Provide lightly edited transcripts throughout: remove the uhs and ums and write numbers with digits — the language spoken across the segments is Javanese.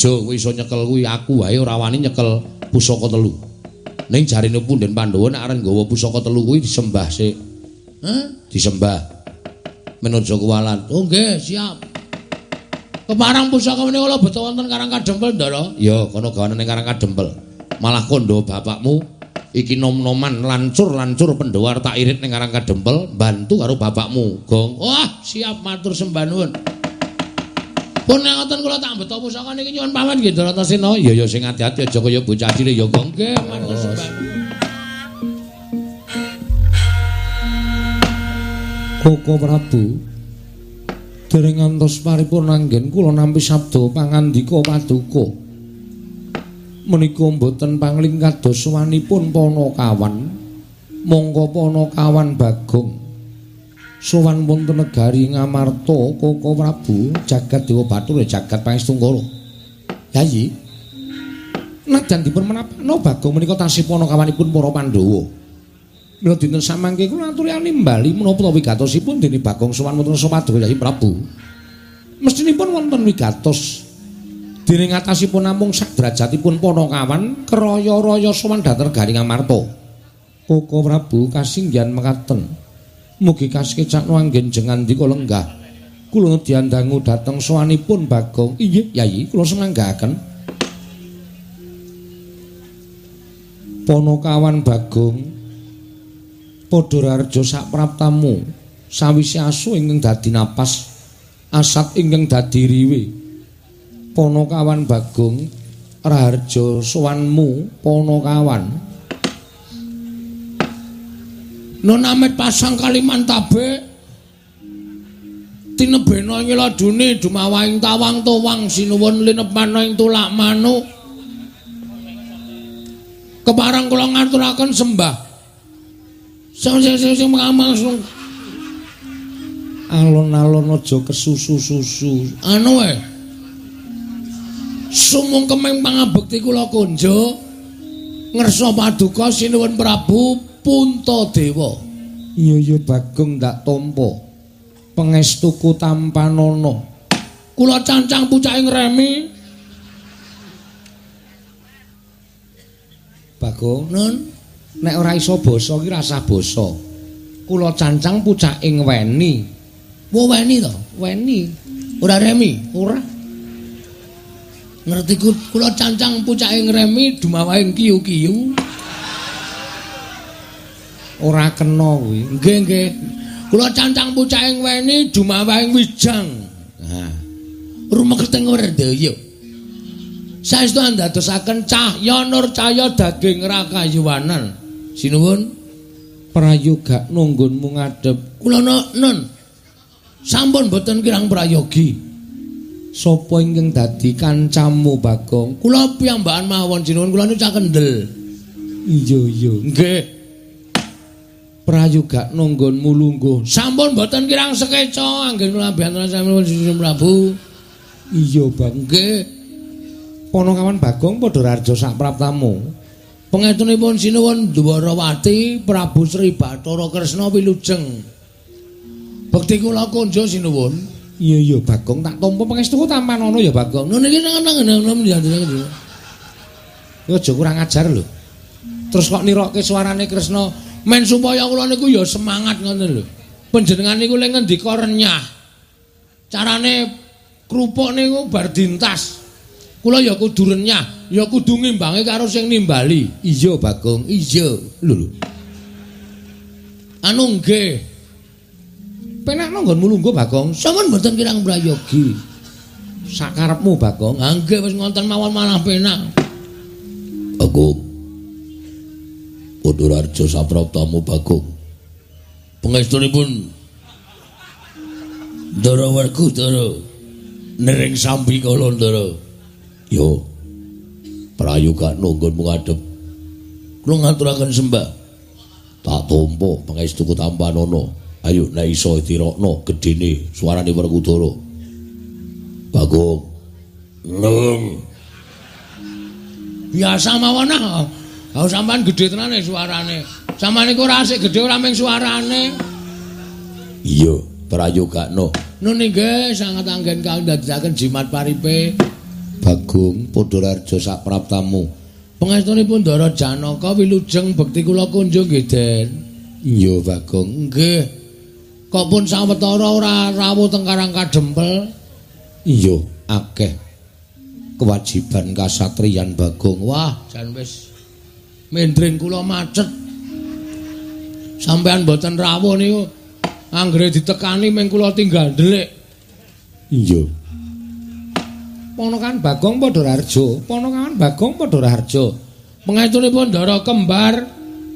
Bejo kowe iso nyekel kuwi, aku wae ora wani nyekel pusaka telu. Ning jarene punden Pandhawa nek arep nggawa pusaka telu kuwi disembah sik. Hah? Disembah. Menaja kuwalat. Oh nggih, siap. Keparang pusaka menika kula beto wonten Karang Kadempel, Ndara. Ya, kono gawane ning Karang Kadempel. Malah kandha bapakmu iki nom-noman lancur-lancur Pandhawa tak irit ning Karang Kadempel, bantu karo bapakmu. Gong. Wah, siap matur sembah nuwun. Pun ngoten kula tak beto pusaka niki nyuwun pamit nggih Bratasena. Ya ya sing ati-ati aja kaya bocah cilik ya, Gong. Nggih, matur sembah. Koko Prabu, dereng ngantos paripurna anggen kula nampi sabda pangandika paduka. Menika mboten pangling kados sowanipun Panakawan. Mongko Panakawan Bagong sowan wonten negari Ngamarta. Koko Prabu, jagat Dewa Bathara jagat Pangestungkara. Yayi, nadyan dipun menapakna Bagong menika tasih panakawanipun para Pandhawa. Mila dinten samangke kula aturi nimbali menapa wigatosipun dene Bagong sowan wonten Paduka Yayi Prabu. Mestinipun wonten wigatos dene ngatasipun namung sak derajatipun Panakawan kraya-raya sowan dhateng negari Ngamarta. Koko Prabu kasinggihan mekaten. Mugi kasekecakno anggen jengandika lenggah. Kula diandangu dhateng sowanipun Bagong. Inggih Yayi, kula senanggaken. Panakawan Bagong padha raharja sapraptamu sawise asu ingkang dadi napas, asat ingkang dadi riwe. Panakawan Bagong raharja sowanmu Panakawan. Nun amit pasang Kalimantabe tinebena ing ladune dumawahing tawang towang sinuwun linepana ing tulak manuk. Kepareng kula ngaturaken sembah. Sing sing alon-alon aja kesusu-susu. Anu e. Sumungkeming pangabekti kula kunjo ngersa paduka sinuwun Prabu Puntadewa. Iya ya Bagong ndak tampa. Pangestuku tampanana. Kula cancang pucake ngremi. Bagong, nun, nek ora iso basa ki rasah basa. Kula cancang pucake ngweni. Wo weni to? Weni. Ora remi? Ora. Ngerti kula cancang pucake ngremi dumawahing kiyu-kiyu. Ora kena kuwi. Nggih, nggih. Kula cancang pucake ngweni dumawahing wijang. Nah. Rumeketeng werdaya. Saestu andadosaken cahya nur cahya daging rakayuwanan. Sinuwun prayoga nunggunmu ngadhep. Kula nun. Sampun boten kirang prayogi. Sapa ingkang dadi kancamu Bagong? Kula piyambakan mawon sinuwun, kula niku cah kendel. Iya iya. Nggih. Prayoga nunggunmu lungguh. Sampun boten kirang sekeca anggen kula biantara sami Sinuwun Prabu. Iya, Bang. Nggih. Panakawan Bagong padha raharja sapraptamu. Pangestunipun sinuwun Dwarawati Prabu Sri Bathara Kresna wilujeng. Bekti kula kunjo sinuwun. Iya iya Bagong tak tampa pangestuku tampanana ya Bagong. Nun iki nang Aja kurang ajar lho. Terus kok nirokke suarane Kresna men supaya kula niku ya semangat ngoten lho. Panjenengan niku le ngendika renyah. Carane krupuk niku bar dintas. Kula ya kudu renyah, ya kudu ngimbangi karo sing nimbali. Iya Bagong, iya. Lho lho. Anu nggih. Penakno nggonmu lungguh Bagong. Sampun mboten kirang prayogi. Sakarepmu Bagong. Ha nggih wis ngonten mawon malah penak. Bagong. Padha raharja sapraptamu Bagong. Pangestunipun Ndara Werkudara nering sambi kala Ndara. Yo, prayoga nunggunmu ngadhep. Kula ngaturaken sembah. Tak tampa pangestuku tampanana. Ayo nek iso tirokno gedene suarane Werkudara. Bagong. Neng. Biasa mawon ah. Ha sampean gedhe tenane suarane. Sampeyan niku ora asik gedhe ora mung suarane. Iya, prayogakno. Nun nggih sanget anggen kang ndadekaken jimat paripe. Bagong Padha Raharja sapraptamu. Pangestunipun Ndara Janaka wilujeng bekti kula kunjung nggih, Den. Iya, Bagong. Nggih. Kok pun sawetara ora rawuh teng Karang Kadempel? Iya, akeh kewajiban kasatriyan Bagong. Wah, jan wis mendring kula macet. Sampeyan mboten rawuh niku anggere ditekani ming kula tinggal ndelik. Iya. Ponakan Bagong Padha Raharja, ponakan Bagong Padha Raharja. Pangestunipun Ndara kembar,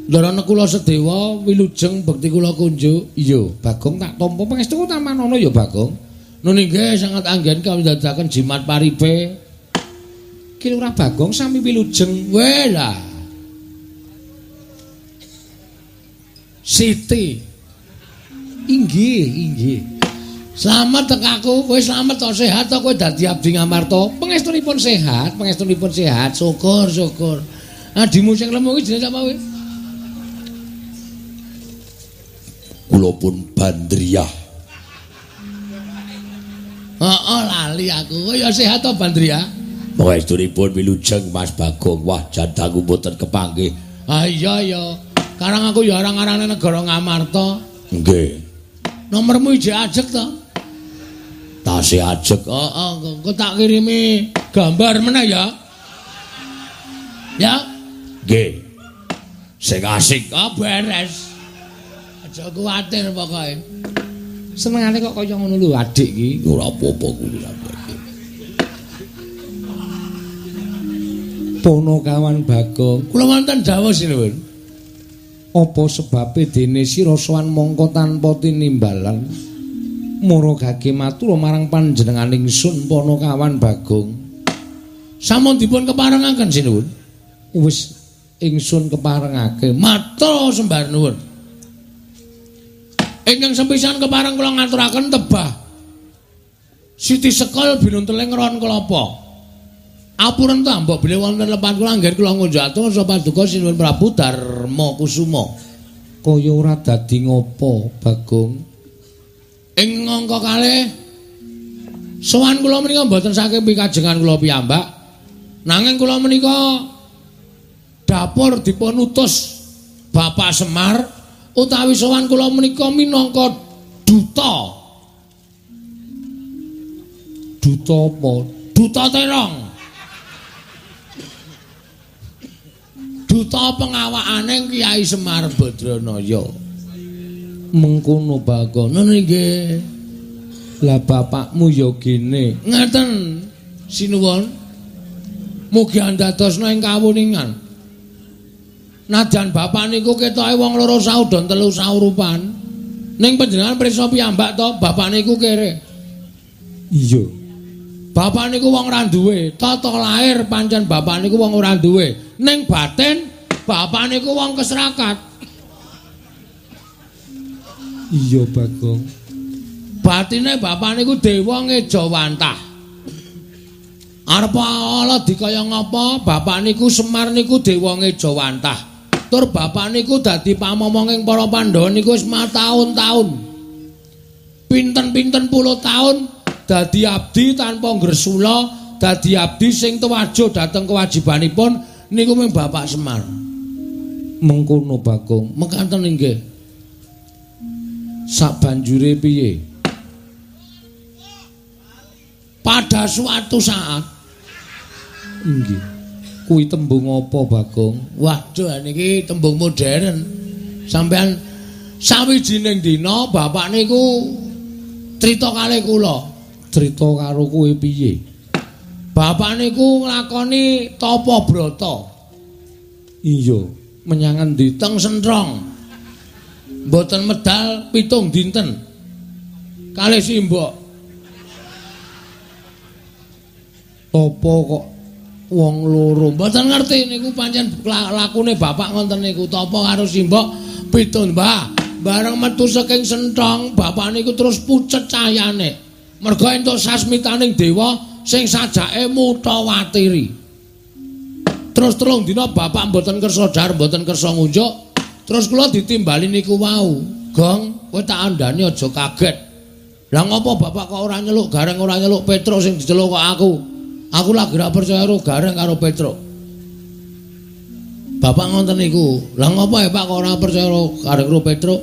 Ndara Nekula Sedewa wilujeng bekti kula kunjuk. Iya, Bagong tak tampa pangestuku tamanono ya, Bagong. Nun inggih sangat anggen kawidadaken jimat paripe. Ki Lurah Bagong sami wilujeng. Weh lah. Siti. Inggih, inggih. Slamet tek aku, kowe slamet to sehat to kowe dadi abdi Ngamarta. Pangestunipun sehat, pangestunipun sehat. Syukur, syukur. Adimu sing lemu kuwi jenenge sapa kowe? Kula pun Bandriyah. Heeh, lali aku. Kowe ya sehat to Bandriyah? Pangestunipun wilujeng Mas Bagong. Wah, jandaku mboten kepanggih. Ah iya ya. Karang aku ya arang-arane negara Ngamarta. Nggih. Nomormu ijek ajeg to? Tasih ajeg. Heeh, engko tak kirimi gambar meneh ya. Ya? Nggih. Sing asik. Ah beres. Aja kuwatir pokoke. Senengane kok kaya ngono lho adik iki. Ora apa-apa kuwi sampeyan. Ponokawan Bagong, kula wonten dawuh sinuwun. Apa sebabe dene sira sowan mongko tanpa tinimbalan? Mara gage matur marang panjenengan ingsun Ponokawan Bagong. Sampun dipun keparengaken sinuwun. Wis ingsun keparengake. Matur sembah nuwun. Ingkang sepisan kepareng kula ngaturaken tebah. Siti Sekol binunteling ron kelapa. Apuren ta mbok bilih wonten lepat kula anggen kula ngunjuk atur sapa paduka Sinuwun Prabu Darma Kusuma. Kaya ora dadi ngopo, Bagong? Ing angka kalih sowan kula menika mboten saking pikajengan kula piyambak. Nanging kula menika dapur dipun utus Bapak Semar utawi sowan kula menika minangka duta. Duta apa? Duta terong. Duta pengawakane Kyai Semar Badranaya. Mengkono Bagong. Ngono nggih. Lah bapakmu ya gene. Ngaten sinuwun. Mugi andadosna ing kawuningan. Najan bapak niku ketoke wong loro saudon telu saurupan. Ning panjenengan prisa piyambak to, bapak niku kere. Iya. Bapak niku wong ora duwe, tata lahir pancen bapak niku wong ora duwe. Ning batin bapak niku wong keserakat. Iya Bagong. Batine bapak niku dewa ngejawantah. Arep ala dikaya ngapa bapak niku Semar niku dewa ngejawantah. Tur bapak niku dadi pamomonging para Pandhawa niku wis mataun-taun. Pinten-pinten puluh taun dadi abdi tanpa ngresula, dadi abdi sing tuwajo dhateng kewajibanipun niku mung Bapak Semar. Mengkono Bagong, mekaten inggih. Sabanjure piye? Pada suatu saat inggih. Kuwi tembung apa Bagong? Waduh niki tembung modern. Sampeyan sawijining dina bapak niku crita kalih kula. Crita karo kowe piye? Bapak niku nglakoni tapa brata. Iya, menyang endi? Teng Sentrong. Mboten medal 7 dinten. Kalih simbok. Tapa kok wong loro? Mboten ngerti niku pancen lakune bapak ngoten niku, tapa karo simbok 7 mbah. Bareng metu saking Sentrong, bapak niku terus pucet cahyane. Merga entuk sasmitaning dewa sing sajake mutawatiri. Terus 3 dina bapak mboten kersa dhahar, mboten kersa ngunjuk. Terus kula ditimbali niku wau. Gong, kowe tak andhani aja kaget. Lah ngopo bapak kok ora nyeluk Gareng, ora nyeluk Petruk sing diceluk kok aku? Aku lagi ora percaya karo Gareng karo Petruk. Bapak ngoten niku. Lah ngopo ya Pak kok ora percaya karo Gareng karo Petruk?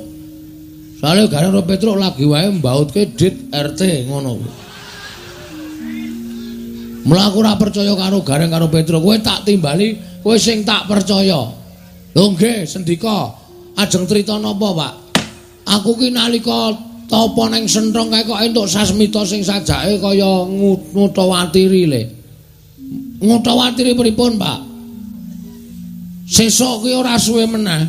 Soale Gareng karo Petruk lagi wae mbautke dit RT ngono. Mula aku ora percaya karo Gareng karo Petruk. Kowe tak timbali, kowe sing tak percaya. Lho nggih, sendika. Ajeng crita napa, Pak? Aku ki nalika tapa ning senthong kae kok entuk sasmita sing sajake kaya ngutawatiri le. Ngutawatiri pripun, Pak? Sesuk ki ora suwe meneh.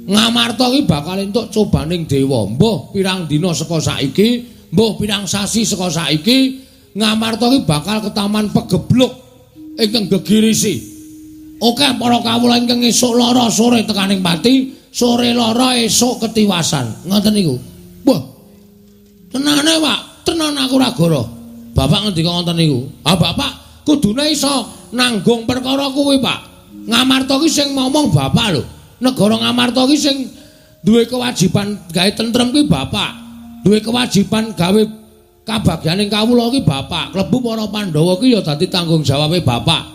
Ngamarta ki bakal entuk cobaning dewa. Mbuh pirang dina saka saiki, mbuh pirang sasi saka saiki, Ngamarta ki bakal ketaman pegebluk ingkang gegirisi. Oke para kawula ingkang esuk lara sore tekaning pati, sore lara esuk ketiwasan. Ngoten niku. Wah. Tenane, Pak, tenan aku ora goro. Bapak ngendika ngoten niku. Ah, Bapak kudune iso nanggung perkara kuwi, Pak. Ngamarta ki sing ngomong Bapak lho. Negara Ngamarta ki sing duwe kewajiban gawe tentrem kuwi Bapak. Duwe kewajiban gawe kabagyaning kawula ki Bapak. Klebu para Pandhawa ki ya dadi tanggung jawabe Bapak.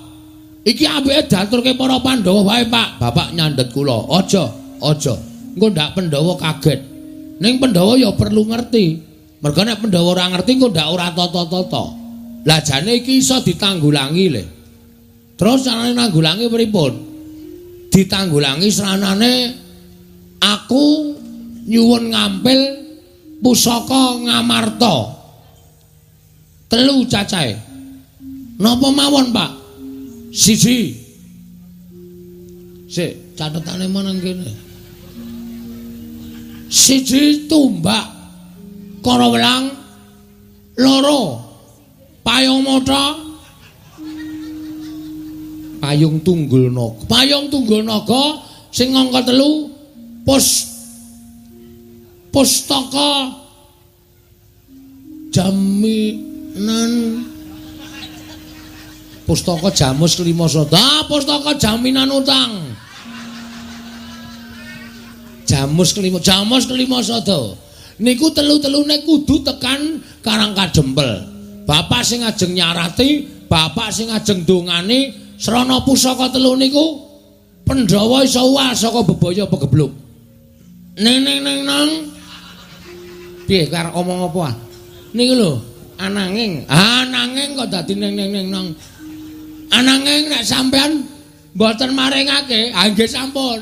Iki apike diaturke para Pandhawa wae, Pak. Bapak nyandhet kula. Aja, aja. Engko ndak Pandhawa kaget. Ning Pandhawa ya perlu ngerti. Merga nek Pandhawa ora ngerti engko ndak ora tata-tata. Lah jane iki iso ditanggulangi le. Terus carane nanggulangi pripun? Ditanggulangi sranane aku nyuwun ngampil pusaka Ngamarta. 3 cacahe. Napa mawon, Pak? 1. Sik, catetane meneng kene. 1 tumbak Karawelang, 2 payung mata, payung tunggul naga. Payung tunggul naga sing angka 3 pustaka jaminan pustaka jamus kelima sada. Pustaka jaminan utang. Jamus kelima, jamus kelima sada. Niku telu-telune kudu tekan Karang Kadempel. Bapak sing ajeng nyarati, bapak sing ajeng dongani srana pusaka telu niku Pandhawa iso uwal saka bebaya pegebluk. Ning ning ning nang. Piye karep omong apa? Niku lho, ananging, ananging kok dadi ning ning ning nang. Ananging nek sampean mboten maringake, ha nggih sampun.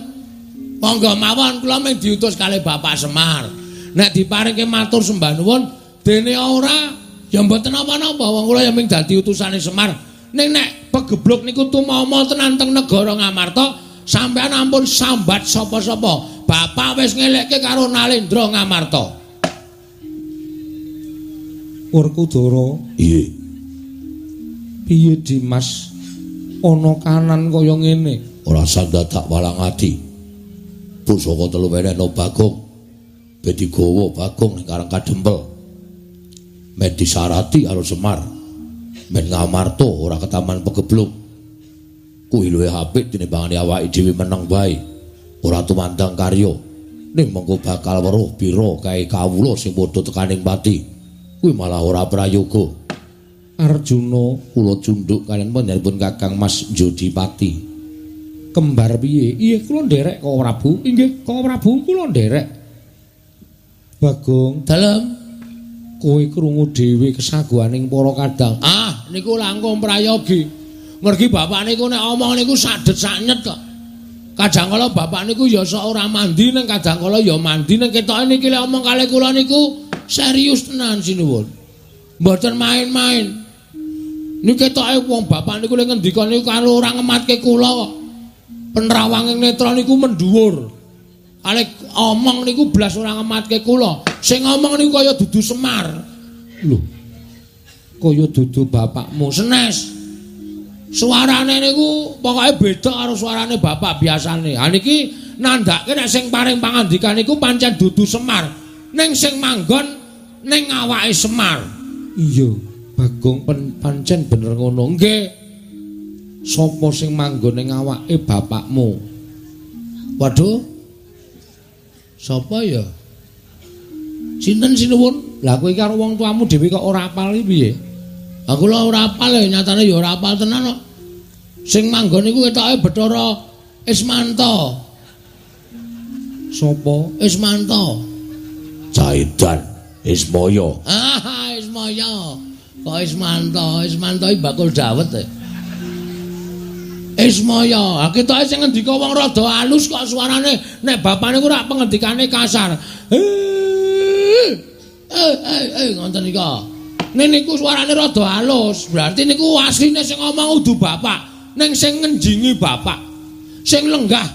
Monggo mawon kula mung diutus kalih Bapak Semar. Nek diparingke matur sembah nuwun, dene ora ya mboten napa-napa, wong kula ya mung dadi utusane Semar. Ning nek pegebluk niku tumama tenan teng negara Ngamarta, sampean ampun sambat sapa-sapa. Bapak wis ngelekke karo Nalendra Ngamarta. Werkudara, iya. Piye Dimas? Ana kanan kaya ngene. Ora sandadak walang ati. Pusaka telu wenehno Bagong. Ben digawa Bagong ning Karang Kadempel. Men disarati karo Semar. Men Ngamarta ora ketaman pegebluk. Kuwi luwih apik tinimbangane awake dhewe meneng wae. Ora tumandang karya. Ning mengko bakal weruh pira kae kawula sing padha tekaning pati. Kuwi malah ora prayoga. Arjuna kula cundhuk kaliyan panjenenganipun Kakang Mas Jodipati. Kembar piye? Iya kula nderek Koko Prabu. Inggih Koko Prabu kula nderek. Bagong, dalem kowe krungu dhewe kesaguhaning para kadang. Ah, niku langkung prayogi. Mergi bapak niku nek omong niku sadet saknyet kok. Kadang kala bapak niku ya sok ora mandi ning kadang kala ya mandi ning ketoke niki lek omong kalih kula niku serius tenan sinuwun. Mboten main-main. Niki ketoke wong bapak niku lek ngendika niku karo ora ngematke kula kok. Penrawanging netra niku mendhuwur. Kalih omong niku blas ora ngematke kula. Sing ngomong niku kaya dudu Semar. Lho. Kaya dudu bapakmu. Senes. Suarane niku pokoke beda karo suarane bapak biasane. Ha niki nandhake nek sing paring pangandikan niku pancen dudu Semar. Ning sing manggon ning awake Semar. Iya, Bagong pancen bener ngono. Nggih. Sapa sing manggon ning awake bapakmu? Waduh. Sapa ya? Sinten sinuwun? Lah kowe karo wong tuamu dhewe kok ora apal iki piye? Aku lho ora apal ya, nyatane ya ora apal tenan kok. Sing manggon niku ketoke Bathara Ismanto. Sapa? Ismanto. Jaidan Ismaya. Ah, Ismaya. Kok Ismanto? Ismanto iki bakul dawet e. Ismaya, ketoke sing ngendika wong rada alus kok suarane, nek bapane ku rak pengendikane kasar. Ngoten nika. Nek niku suarane rada alus, berarti niku asline sing ngomong udu bapak, ning sing ngenjingi bapak. Sing lenggah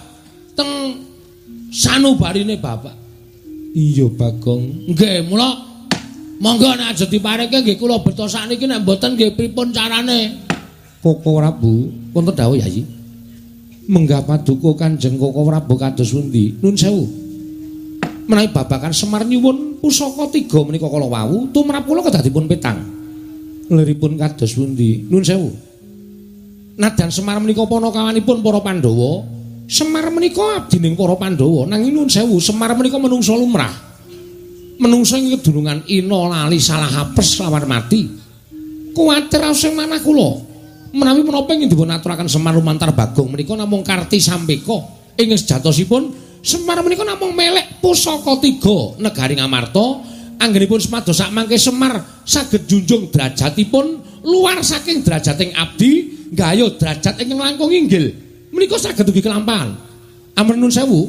teng sanubarine bapak. Iya, Bagong. Nggih, mula monggo nek aja dipareke nggih kula beto sakniki, nek mboten nggih pripun carane? Koko Prabu, wonten dawuh Yayi. Menggah paduka Kanjeng Koko Prabu kados pundi? Nun sewu. Menawi babagan Semar nyuwun pusaka tiga menika kala wau, tumrap kula kedah dipun petang. Liripun kados pundi? Nun sewu. Nadyan Semar menika panakawanipun para Pandhawa, Semar menika abdining para Pandhawa, nanging nun sewu, Semar menika menungsa lumrah. Menungsa ing kedunungan ina lali salah apes lawan mati. Kuwatir sing manah kula. Menawi menapa ingkang dipun aturaken Semar lumantar Bagong menika namung karti sampeka ing sejatosipun Semar menika namung melek pusaka tiga negari Ngamarta. Anggenipun semados sakmangke Semar saged junjung derajatipun luar saking derajating abdi nggayuh derajat ingkang langkung inggil menika saged ugi kelampahan. Ampun nun sewu,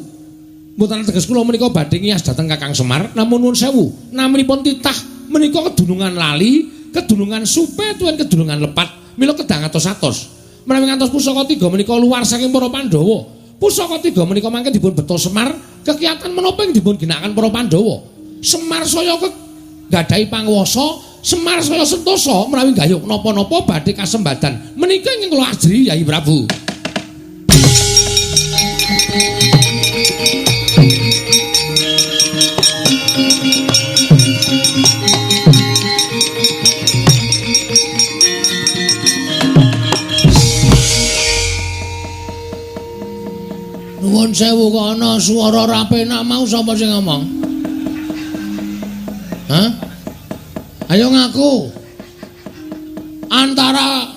mboten teges kula menika badhe ngiyas dhateng Kakang Semar, namun nun sewu naminipun titah menika kedunungan lali, kedunungan supe tuwin kedunungan lepat. Mila kedah ngatos-atos. Menawi ngantos pusaka tiga menika luar saking para Pandhawa. Pusaka tiga menika mangke dipun beto Semar, kegiatan menapa ing dipun ginakaken para Pandhawa. Semar saya gadhahi panguwasa, Semar saya sentosa menawi gayuh napa-napa badhe kasembadan. Menika ingkang kula ajri Yayi Prabu. Nuwun sewu kok ana swara ora penak mau sapa sing ngomong? Hah? Ayo ngaku. Antara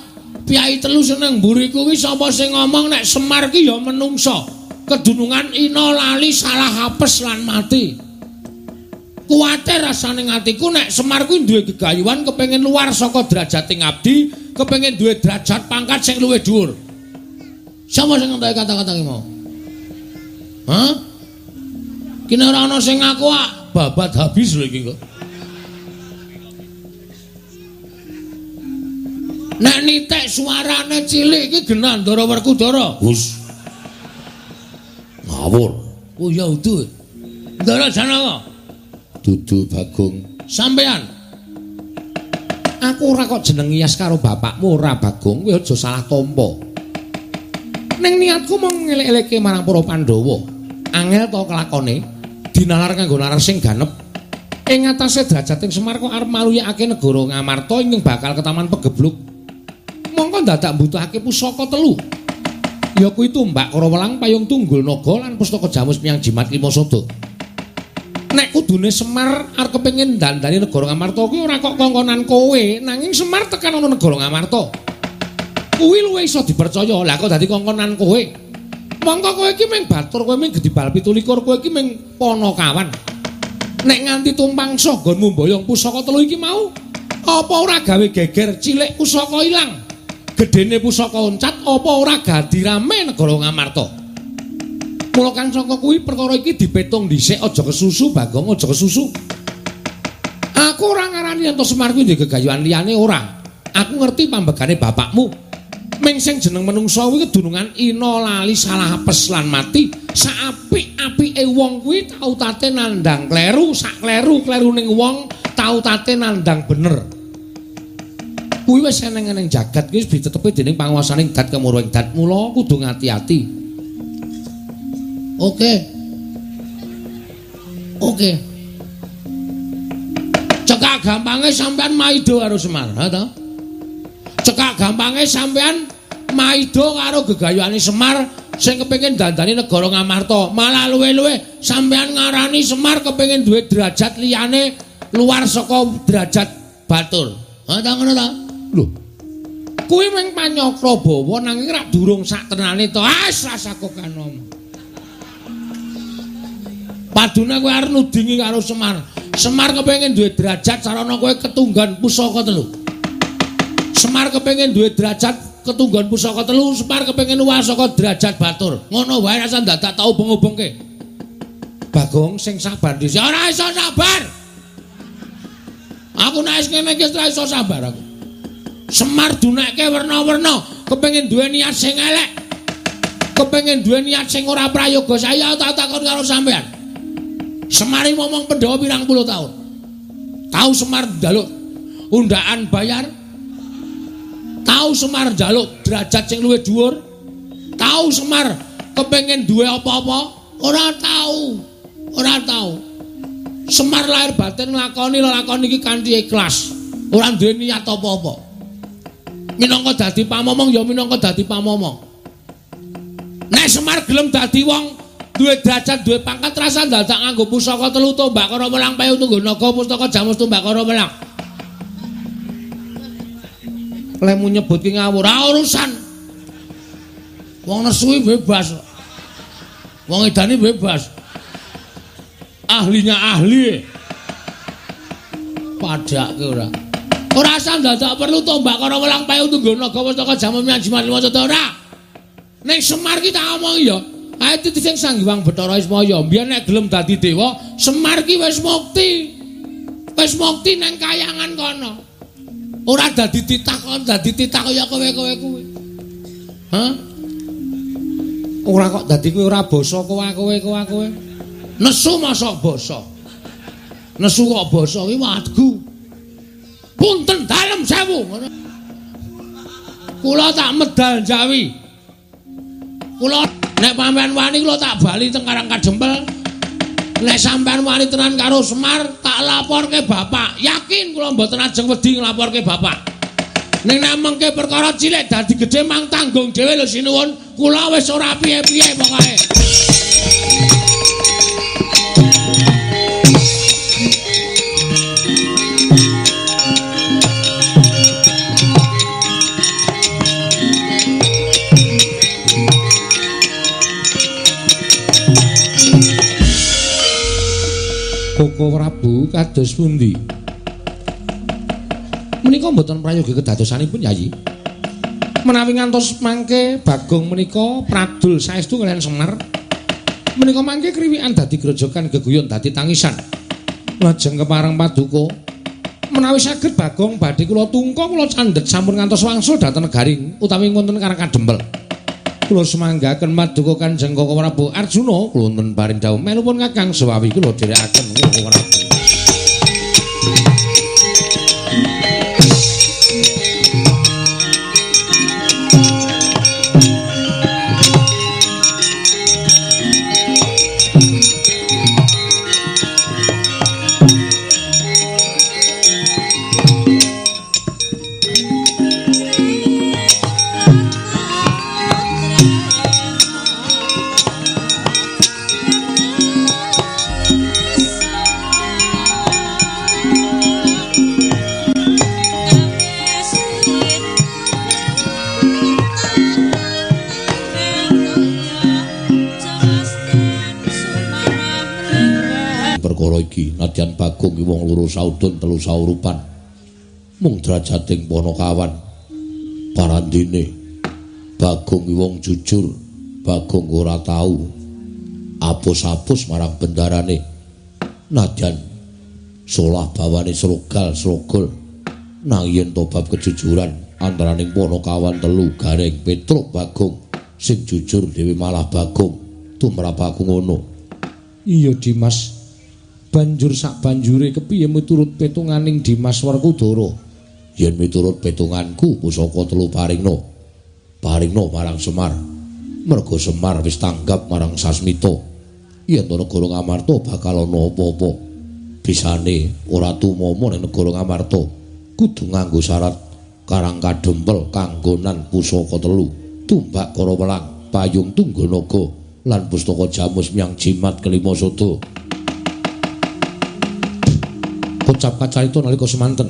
piyai telu seneng mburi kuwi sapa sing ngomong nek Semar ki ya menungsa, kedunungan ina lali salah apes lan mati. Kuwatir rasane atiku nek Semar kuwi duwe gegayuhan kepengin luar saka derajating abdi, kepengin duwe derajat pangkat sing luwih dhuwur. Sapa sing ngentoke kata-kata ki mau? Hah? Kene ora ana sing ngaku ah, babat habis lho iki kok. Nek nitik suarane cilik iki genah Ndara Werkudara. Hus. Ngawur. Oh ya udu. Ndara Janaka. Dudu Bagong. Sampean. Aku ora kok jeneng ngiyas karo bapakmu ora Bagong, kowe aja salah tampa. Ning niatku mung ngelek-elekke marang para Pandhawa. Angel to kelakone dinalar kanggo nalar sing ganep. Ing atase derajating Semar kok arep maluyakake negara Ngamarta ingkang bakal ketaman pegebluk. Mongko dadak mbutuhake pusaka telu. Ya kuwi tumbak Karawelang, payung tunggul naga lan pustaka jamus miyang jimat lima sada. Nek kudune Semar arep kepengin dandani negara Ngamarta kuwi ora kok kongkonan kowe, nanging Semar tekan ana negara Ngamarta. Kuwi luwih iso dipercaya. Lah kok dadi kongkonan kowe? Mongko kowe iki mung batur, kowe mung gedibal 27, kowe iki mung panakawan. Nek nganti tumpang sanggonmu mboyong pusaka telu iki mau, apa ora gawe geger cilik pusaka ilang? Gedene pusaka oncat apa ora gadi rame negara Ngamarta? Mula kang saka kuwi perkara iki dipetung dhisik, aja kesusu Bagong, aja kesusu. Aku ora ngarani yen to Semar kuwi ndek gegayuhan liyane ora. Aku ngerti pambegane bapakmu. Ming sing jeneng menungsa kuwi kedunungan ina lali salah apes lan mati. Saapik-apike wong kuwi tau tate nandhang kleru, sak kleru-klerune wong tau tate nandhang bener. Kuwi wis eneng-eneng jagat kuwi wis ditetepi dening panguwasaning dat kemurwing dat, mula kudu ngati-ati. Oke. Oke. Cekak gampange sampean maido karo Semar, ha ta? Cekak gampange sampean maido karo gegayuhane Semar sing kepengin dandani negara Ngamarta. Malah luwe-luwe sampean ngarani Semar kepengin duwe derajat liyane luar saka derajat batur. Ha ta ngono ta? Lho. Kuwi mung panyakra bawa nanging rak durung sak tenane to. Ah, rasa kok kanom. Padune kowe arep nudingi karo Semar. Semar kepengin duwe derajat sarana kowe ketunggan pusaka telu. Semar kepengin duwe derajat ketunggan pusaka telu, Semar kepengin luwih saka derajat batur. Ngono wae rasa dadak tau ubeng-ubengke. Bagong sing sabar dhisik. Ora iso sabar. Aku nek wis ngene iki ora iso sabar aku. Semar dunekke werna-werna, kepengin duwe niat sing elek. Kepengin duwe niat sing ora prayoga. Saya tak takon karo sampean. Semar iki momong Pandhawa pirang puluh tahun. Tahu Semar njaluk undaan bayar? Tahu Semar njaluk derajat sing luwih dhuwur? Tahu Semar kepengin duwe apa-apa? Ora tahu. Ora tahu. Semar lahir batin nglakoni lelakon iki kanthi ikhlas. Ora duwe niat apa-apa. Minangka dadi pamomong ya minangka dadi pamomong. Nek Semar gelem dadi wong duwe derajat, duwe pangkat, rasa dadak nganggo pusaka telu tombak karo welang payu tunggu naga pustaka jamus tombak karo welang. Lemu nyebut ki ngawur, ora urusan. Wong nesu bebas. Wong edane bebas. Ahlinya ahli. Padake ora. Ora usah dadak perlu tombak karo welang payu tunggu naga pustaka jamus mian jimat lima cata ora. Ning Semar ki tak omongi ya. Ae titi sing Sang Hyang Bathara Ismaya mbiyen nek gelem dadi dewa, Semar ki wis mukti. Wis mukti nang kayangan kono. Ora dadi titah kon dadi titah kaya kowe-kowe kuwi. Hah? Ora kok dadi kowe ora basa kowe. Nesu mosok basa. Nesu kok basa kuwi wadgu. Punten dalem sewu ngono. Kula tak medal Jawi. Kula nek sampean wani kula tak bali teng Karang Kadempel. Nek sampean wani tenan karo Semar, tak laporke bapak. Yakin kula mboten ajeng wedi nglaporke bapak. Ning nek mengke perkara cilik dadi gedhe mang tanggung dhewe lho sinuwun. Kula wis ora piye-piye pokoke. Koko Prabu kados pundi? Menika mboten prayogi kedadosanipun Yayi. Menawi ngantos mangke Bagong menika pradul saestu kaliyan Semar. Menika mangke kriwikan dadi grojogan geguyon dadi tangisan. Lajeng kepareng paduka menawi saged Bagong badhe kula tungka kula candhet sampun ngantos wangsul dhateng negaring utawi wonten Karang Kadempel. Kula semanggaken paduka Kanjeng Koko Prabu Arjuna kula wonten paring dawuh melupun Kakang Sewawi kula dherekaken Koko Prabu. Iki nadyan Bagong ki wong loro saudon telu saurupan mung drajating Panakawan parandene Bagong ki wong jujur. Bagong ora tau apus-apus marang bendarane nadyan solah bawane srogal srogol nang yen to bab kejujuran antaraning Panakawan telu Gareng Petruk Bagong sing jujur dhewe malah Bagong tumrap aku ngono. Iya Dimas, banjur sak banjure kepiye miturut petunganing Dimas Werkudara? Yen miturut petunganku pusaka telu paringna. Paringna marang Semar. Merga Semar wis tanggap marang Sasmita. Yen to negara Ngamarta bakal ana apa-apa. Bisane ora tumama ning negara Ngamarta. Kudu nganggo syarat Karang Kadempel kanggonan pusaka telu, tumbak kara welang, payung tungganaga lan pustaka jamus miang jimat kelima sada. Kocap kacarita nalika semanten.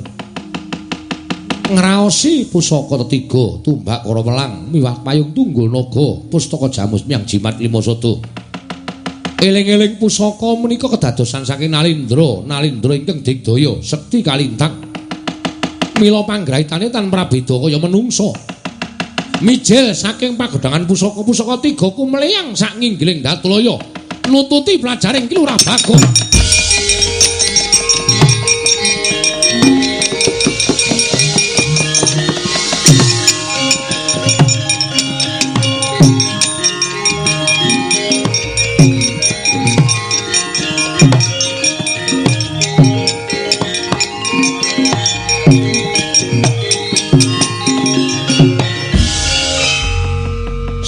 Ngraosi pusaka tetiga, tumbak kara welang, miwah payung tunggul naga, pustaka jamus miyang jimat lima sada. Eling-eling pusaka menika kedadosan saking Nalindra, Nalindra ingkang digdaya sekti kalintang. Mila panggraitane tan prabeda kaya menungsa. Mijil saking pagodhangan pusaka-pusaka tiga kumleyang sak nginggiling Datulaya nututi pelajaring Ki Lurah Bagong.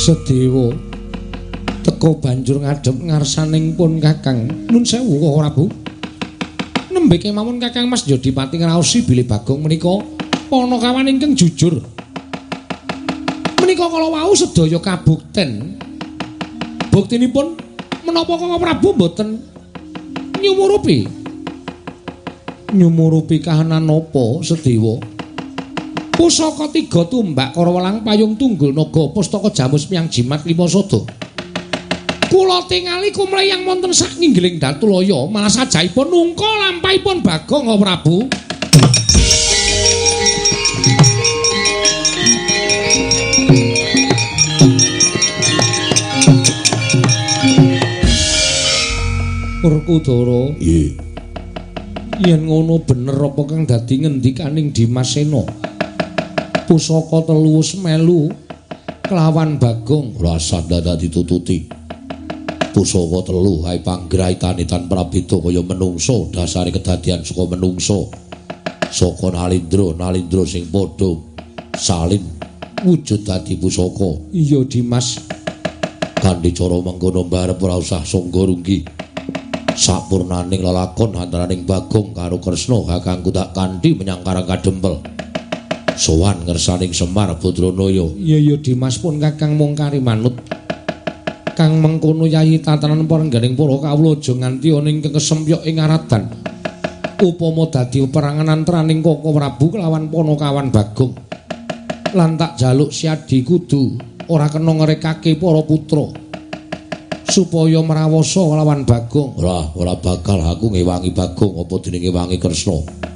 Sedewa teka banjur ngadhep ngarsaning pun Kakang. Nun sewu Koko Prabu. Nembe kemawon Kakang Mas Jodipati ngraosi bilih Bagong menika panakawan ingkang jujur. Menika kala wau sedaya kabukten. Buktinipun menapa Koko Prabu mboten nyumurupi? Nyumurupi kahanan napa Sedewa? Pusaka tiga tumbak kara welang payung tunggul naga pustaka jamus miyang jimat lima sada. Kula tingali kumleyang wonten sak nginggiling Datulaya malah sajaipun nungka lampahipun Bagong Prabu. Werkudara, nggih. Yen ngono bener apa kang dadi ngendikaning Dimas Sena? Pusaka telu wis melu kelawan Bagong. Ora usah dadak ditututi. Pusaka telu hae panggraitane tan prabeda kaya menungsa, dasare kedadian saka menungsa. Saka Nalindra, Nalindra sing padha salin wujud dadi pusaka. Iya Dimas. Kanthi cara mengkono mbarep ora usah sangga runggi. Sapurnaning lelakon antaraning Bagong karo Kresna kakangku tak kanthi menyang Karang Kadempel. Sowan ngersaning Semar Badranaya. Iya iya Dimas pun Kakang mung kari manut. Kang mengkono yayi tatanan parengganing para kawula aja nganti ana ing kesempyok ing aradan. Upama dadi peperangan antaraning Koko Prabu kelawan panakawan Bagong. Lan tak jaluk siadi kudu ora kena ngrekake para putra supaya mrawasa kelawan Bagong. Ora, ora bakal aku ngewangi Bagong apa dene ngewangi Kresna.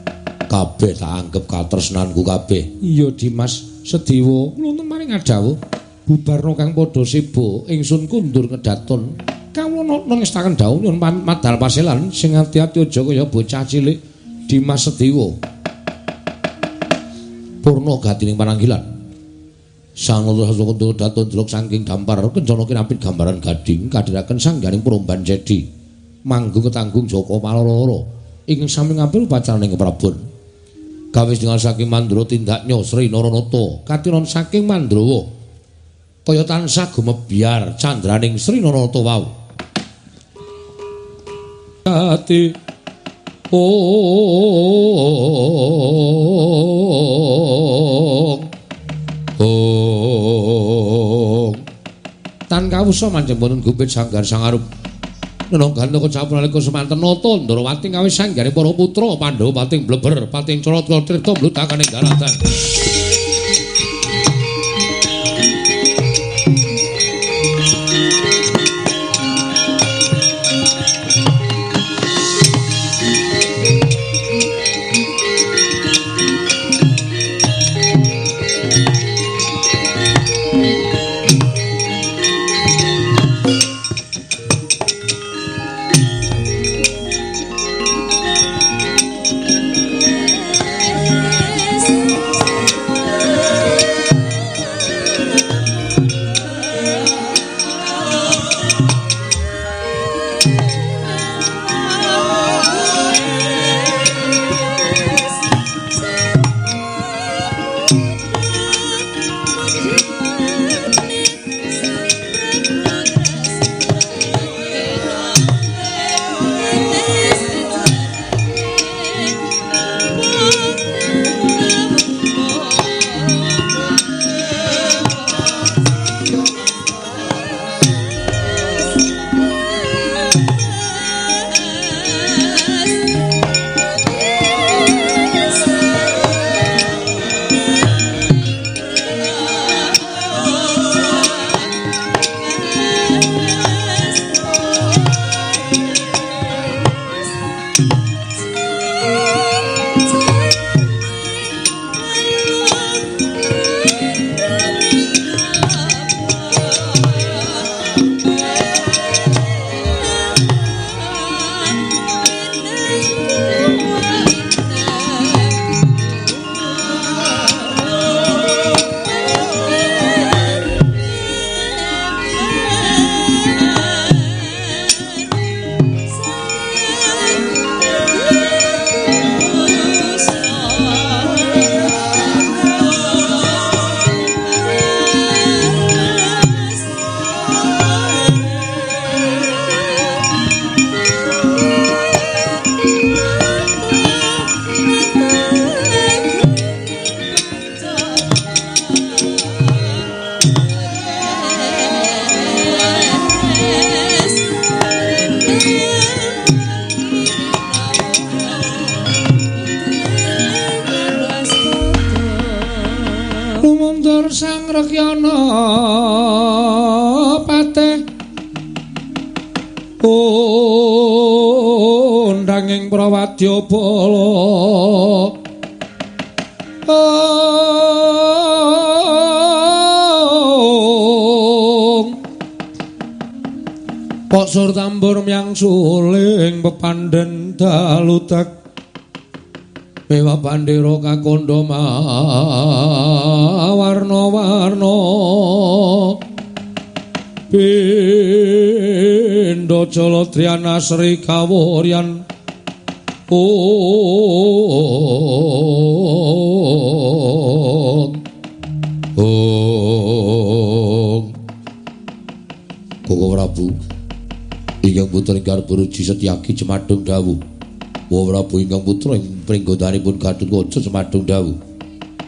Kabeh tak anggep katresnanku kabeh. Iya Dimas Sedewa, kula maring ngadhawuh bubarna kang padha seba ingsun kundur kedaton. Kawula nangestaken dawuh nyuwun pamit madal paselan sing ati-ati aja kaya bocah cilik. Dimas Sedewa. Purna gatining pananggilan. Sang Nata Sasaka daton delok saking dampar kencana kinapit gambaran gading kadhiraken sangganing promban jedi. Manggung ketanggung Jaka Paloro ingkang sami ngampil upacaraning Prabon. Kawis dengan saking Mandra tindaknya Sri Naranata katiron saking Mandrawa kaya tansah gumebyar candraning Sri Naranata wau. Ati ong ong tan kawusa manjemboten gumpit sanggar sangarup nenonggan kecapun nalika semanten nata Ndrawati kawis sanggare para putra Pandhawa pating bleber pating colot tripta mludakane daratan. Rekyana pateh undanging prawadya bala. Pok sur tambur myang suling pepandhen dalutek mewah bandera kakandha mawarna-warna pindha jaladriana sri kawuryan. Ong ong Koko Prabu ingkang putra ingkang Garbaruji Setyaki cemadung dawuh. Wa Prabu ingkang putra ing pringgodanipun Gatotkaca cemadung dawuh.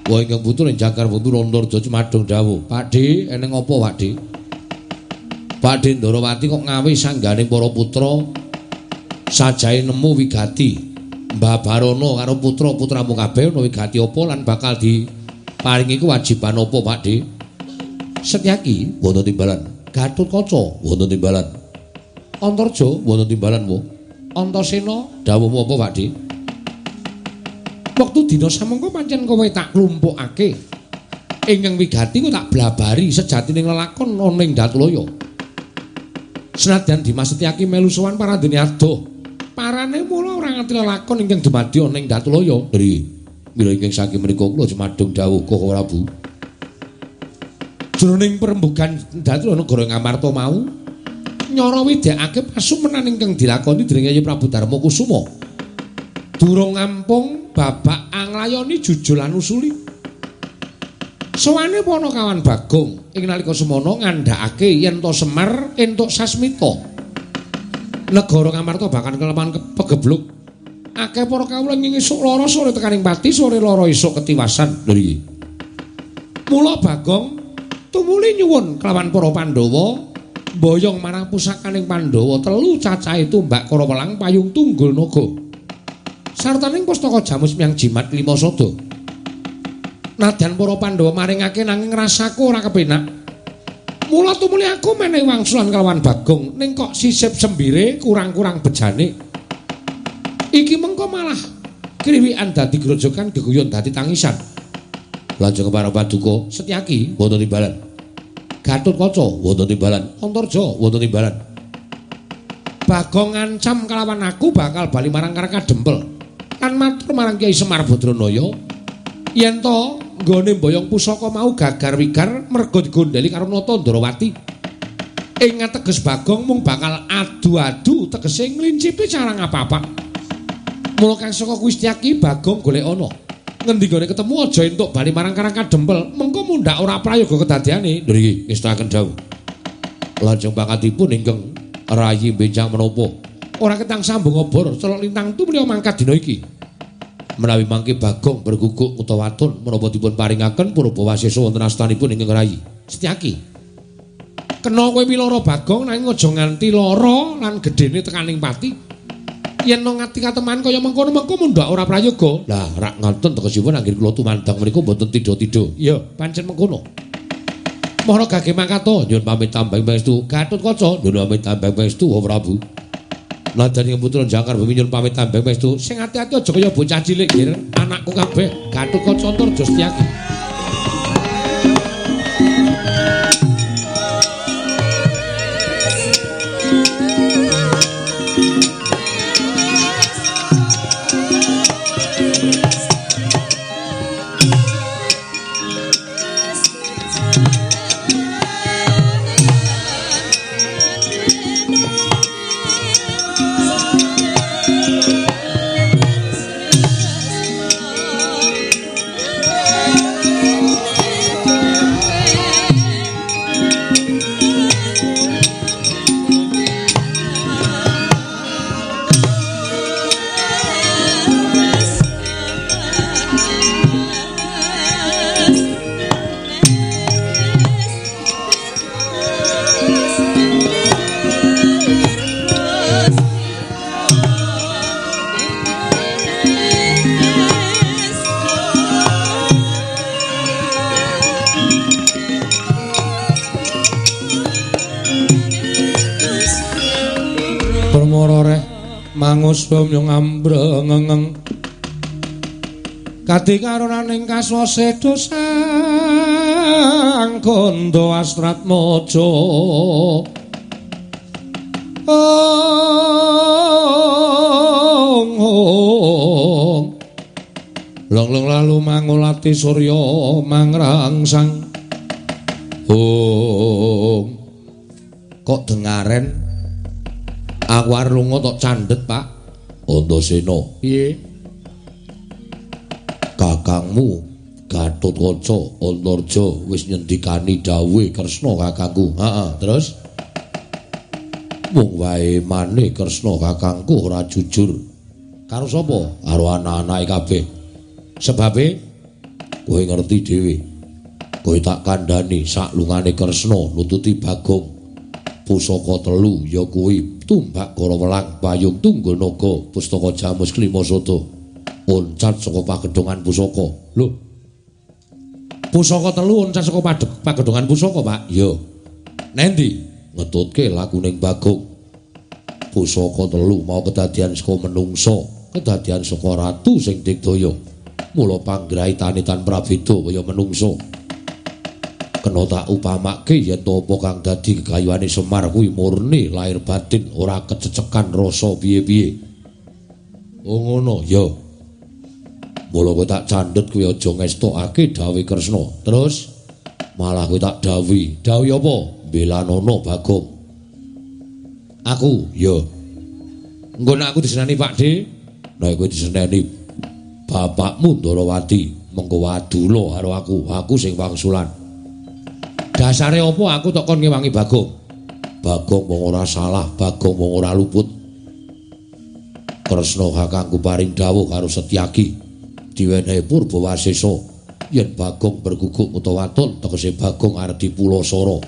Wa ingkang putra ing Jakar Putu Antarja cemadung dawuh. Pakdhe, eneng apa Pakdhe? Pakdhe Ndarawati kok ngawe sanggane para putra sajahe nemu wigati. Mbah Barono karo putra-putramu kabeh ana wigati apa lan bakal diparingi kewajiban apa Pakdhe? Setyaki wonten timbalan. Gatotkaca wonten timbalan. Antarja wonten timbalan wo. Antasena dawuhmu apa Pakdhe? Wektu dina samangka pancen kowe tak klumpukake. Ingkang wigati ku tak blabari sejatining lelakon ana ing Datulaya. Senadyan Dimas Setyaki melu sowan parandene adoh. Parane mula ora ngerti lelakon ingkang dumadi ana ing Datulaya. Nggih. Mila ingkang saking mriku kula cemadung dawuh Koko Prabu. Jroning perembugan Datulaya negara Ngamarta mau nyara widekake pasumenan ingkang dilakoni dening Yayi Prabu Darma Kusuma. Durung ampung babak anglayoni jujul lan usuli. Sowane Panakawan Bagong ing nalika semana ngandhakake yen to Semar entuk sasmita. Negara Ngamarta bahkan keleman pegebluk. Akeh para kawula ing esuk lara sore tekaning pati sore lara esuk ketiwasan. Lho iki. Mula Bagong tumuli nyuwun kelawan para Pandhawa mboyong marang pusakaning Pandhawa telu cacahe tumbak Karawelang payung tunggul naga. Sartaning pustaka jamus myang jimat lima sada. Nadyan para Pandhawa maringake nanging rasaku ora kepenak. Mula tumuli aku menehi wangsulan kelawan Bagong ning kok sisip sembire kurang-kurang bejane. Iki mengko malah kriwikan dadi grojogan geguyon dadi tangisan. Lajeng para paduka Setyaki wonten timbalan. Gatotkaca wonten timbalan, Antarja wonten timbalan. Bagong ngancam kelawan aku bakal bali marang Karang Kadempel. Lan matur marang Kyai Semar Badranaya yen to nggone mboyong pusaka mau gagar wigar merga digondheli karo Nata Ndarawati. Ing ateges Bagong mung bakal adu-adu tegese nglincipi cara ngapa-apa. Mula kang saka kuwi Setyaki Bagong golek ana. Ngendi gone ketemu aja entuk bali marang Karang Kadempel, mengko mundhak ora prayoga kedadeane. Lho iki ngestakaken dawuh. Lajeng pangkatipun ingkang rayi benjang menapa? Ora ketang sambung obor, celok lintang tumliya mangkat dina iki. Menawi mangke Bagong berguguk utawa waton menapa dipun paringaken purba wasesa wonten astanipun ingkang rayi. Setyaki. Kena kowe piloro Bagong nanging aja nganti lara lan gedene tekaning pati. Yen ngati kateman kaya mengkono mengko mundhak ora prayoga. Lah rak ngoten tegesipun anggene kula tumandang mriku mboten tidha-tidha. Iya, pancen mengkono. Mohon gage mangkato nyuwun pamit tambang pangestu. Gatotkaca nyuwun pamit tambang pangestu Wa Prabu. Nadyan ing putra Jangkar Bumi nyuwun pamit tambang pangestu. Sing ati-ati aja kaya bocah cilik nggih, anakku kabeh Gatotkaca Antarja Setyaki. Thank you. Mangus bamya ngambrengeng kadi karonaning kaswase dosang kandha Astratmaja. Ong ong long-long lalu mangulati surya mangrangsang. Ong kok dengaren aku arep lunga tok candhet, Pak. Antasena, piye? Kakangmu Gatotkaca Antarja wis nyendikani dawuhe Kresna kakangku. Heeh, terus mung wae mane Kresna kakangku ora jujur. Karo sapa? Karo anak-anake kabeh. Sebabe kowe ngerti dhewe. Kowe tak kandhani saklungane Kresna nututi Bagong. Pusaka telu ya kuwi tumbak Karawelang, Payung Tunggul Naga, Pustaka Jamus Klima Sada. Oncat saka pagedhongan pusaka. Lho. Pusaka telu oncat saka pagedhongan pusaka, Pak. Ya. Nendi? Ngetutke lakuning Bagong. Pusaka telu mau kedadian saka menungsa, kedadian saka ratu sing digdaya. Mula panggraitane tan prabeda kaya menungsa. Kena tak upamake yen to apa kang dadi gegayuhane Semar kuwi murni lahir batin, ora kececekan rasa piye-piye. Oh ngono, ya. Mula kowe tak candhet kuwi aja ngestokake dawuhe Kresna. Terus malah kowe tak dawuhi. Dawuhi apa? Mbelanono Bagong. Aku, ya. Engko nek aku diseneni Pak De, nek kowe diseneni bapakmu Ndarawati, mengko wadula karo aku, aku sing wangsulan. Dasare apa aku tok kon ngewangi Bagong? Bagong wong ora salah, Bagong wong ora luput. Kresna kakangku paring dawuh karo Setyaki diwenehi Purbawasesa yen Bagong berguguk utawa waton tegese Bagong arep dipulasara.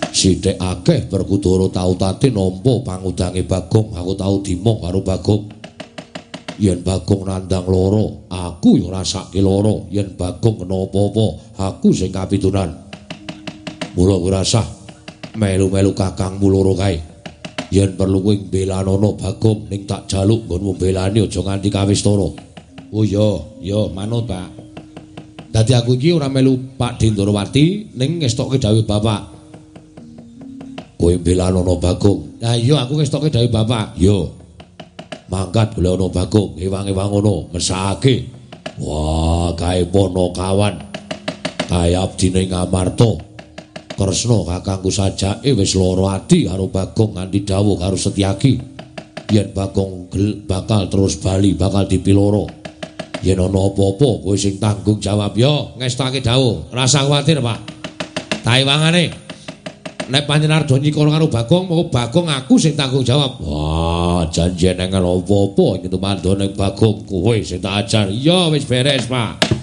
Sithik akeh Werkudara tau tate nampa pangudange Bagong, aku tau dimong karo Bagong. Yen Bagong nandang lara, aku ya rasake lara. Yen Bagong kena apa-apa, aku sing kapitunan. Mula kowe rasah melu-melu kakangmu loro kae. Yen perlu kowe mbelanono Bagong ning tak jaluk nggonmu mbelani aja nganti kawistara. Oh iya, ya manut, Pak. Dadi aku iki ora melu Pak Dindarawati ning ngestokke dawuh bapak. Kowe mbelanono Bagong. Lah iya aku ngestokke dawuh bapak. Yo. Mangkat golek ana Bagong, ewang-ewang ngono, mesake. Wah, kae Panakawan. Kae abdine Ngamarta. Kresna kakangku sajake wis lara ati karo Bagong nganti dawuh karo Setyaki. Yen Bagong bakal terus bali, bakal dipiloro. Yen ana apa-apa kowe sing tanggung jawab ya, ngestake dawuh. Rasa kuwatir, Pak. Taewangane. Nek panjenengan arep nyikara karo Bagong, moko Bagong aku sing tanggung jawab. Wah, janji neng apa-apa iki tumandha ning Bagong kowe sing tak ajar. Iya, wis beres, Pak.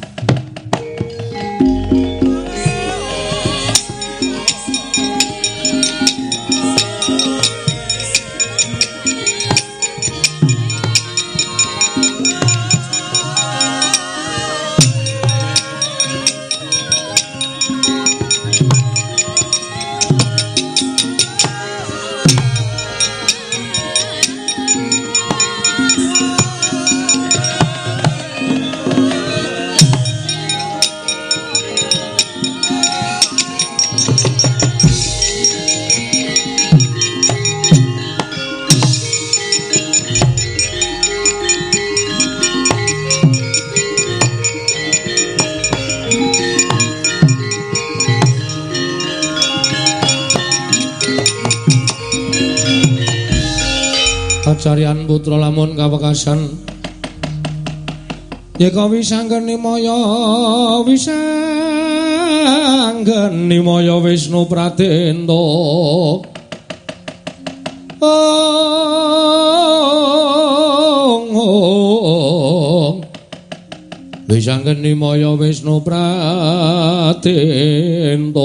Kacarian putra lamun kawekasan yeka wisanggeni maya wisanggeni maya Wisnu Pratenta. Ong ong wisanggeni maya Wisnu Pratenta.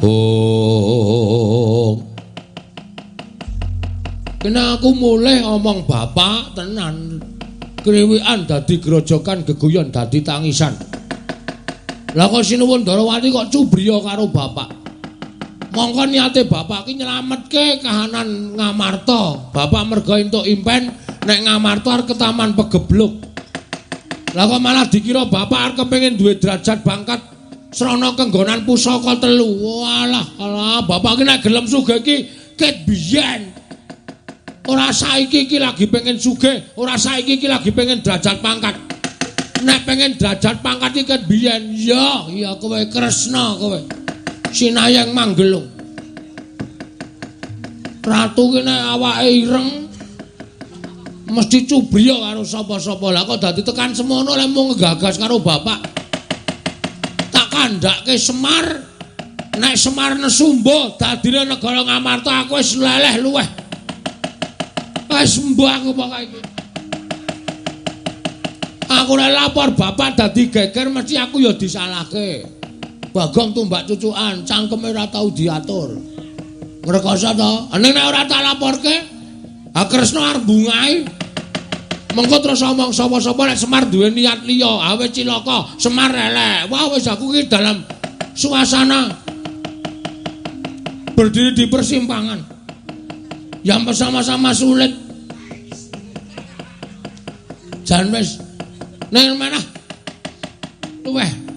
Ong. Kena aku mulih omong bapak tenan. Kriwikan dadi grojokan, geguyon dadi tangisan. Lah kok sinuwun Darawati kok cubriya karo bapak. Mongko niate bapak ki nyelametke kahanan Ngamarta. Bapak merga entuk impen nek Ngamarta arep ketaman pegebluk. Lah kok malah dikira bapak arep kepengin duwe derajat pangkat srana kenggonan pusaka telu. Walah, alah bapak ki nek gelem sugih ki ket biyen. Ora saiki iki lagi pengen sugih, ora saiki iki lagi pengen derajat pangkat. Nek pengen derajat pangkat iki ket biyen. Ya, iya kowe Kresna kowe. Sinayang Manggelung. Ratu ki nek awake ireng mesti cubriya karo sapa-sapa. Lah kok dadi tekan semono lek mung nggagas karo bapak. Tak kandhake Semar, nek Semar nesu mbuh dadine negara Ngamarta aku wis leleh luweh. Wis mbuh aku pokoke iki. Aku nek lapor bapak dadi geger mesti aku ya disalahke. Bagong tumbak cucukan, cangkeme ora tau diatur. Ngrekoso to? Ning nek ora tak laporke, ha Kresna arep bungahi. Mengko terus omong sapa-sapa nek Semar duwe niat liya, ha wis cilaka, Semar elek. Wah wis aku iki dalam suasana berdiri di persimpangan yang bersama-sama sulit. Jan wis ning manah luweh.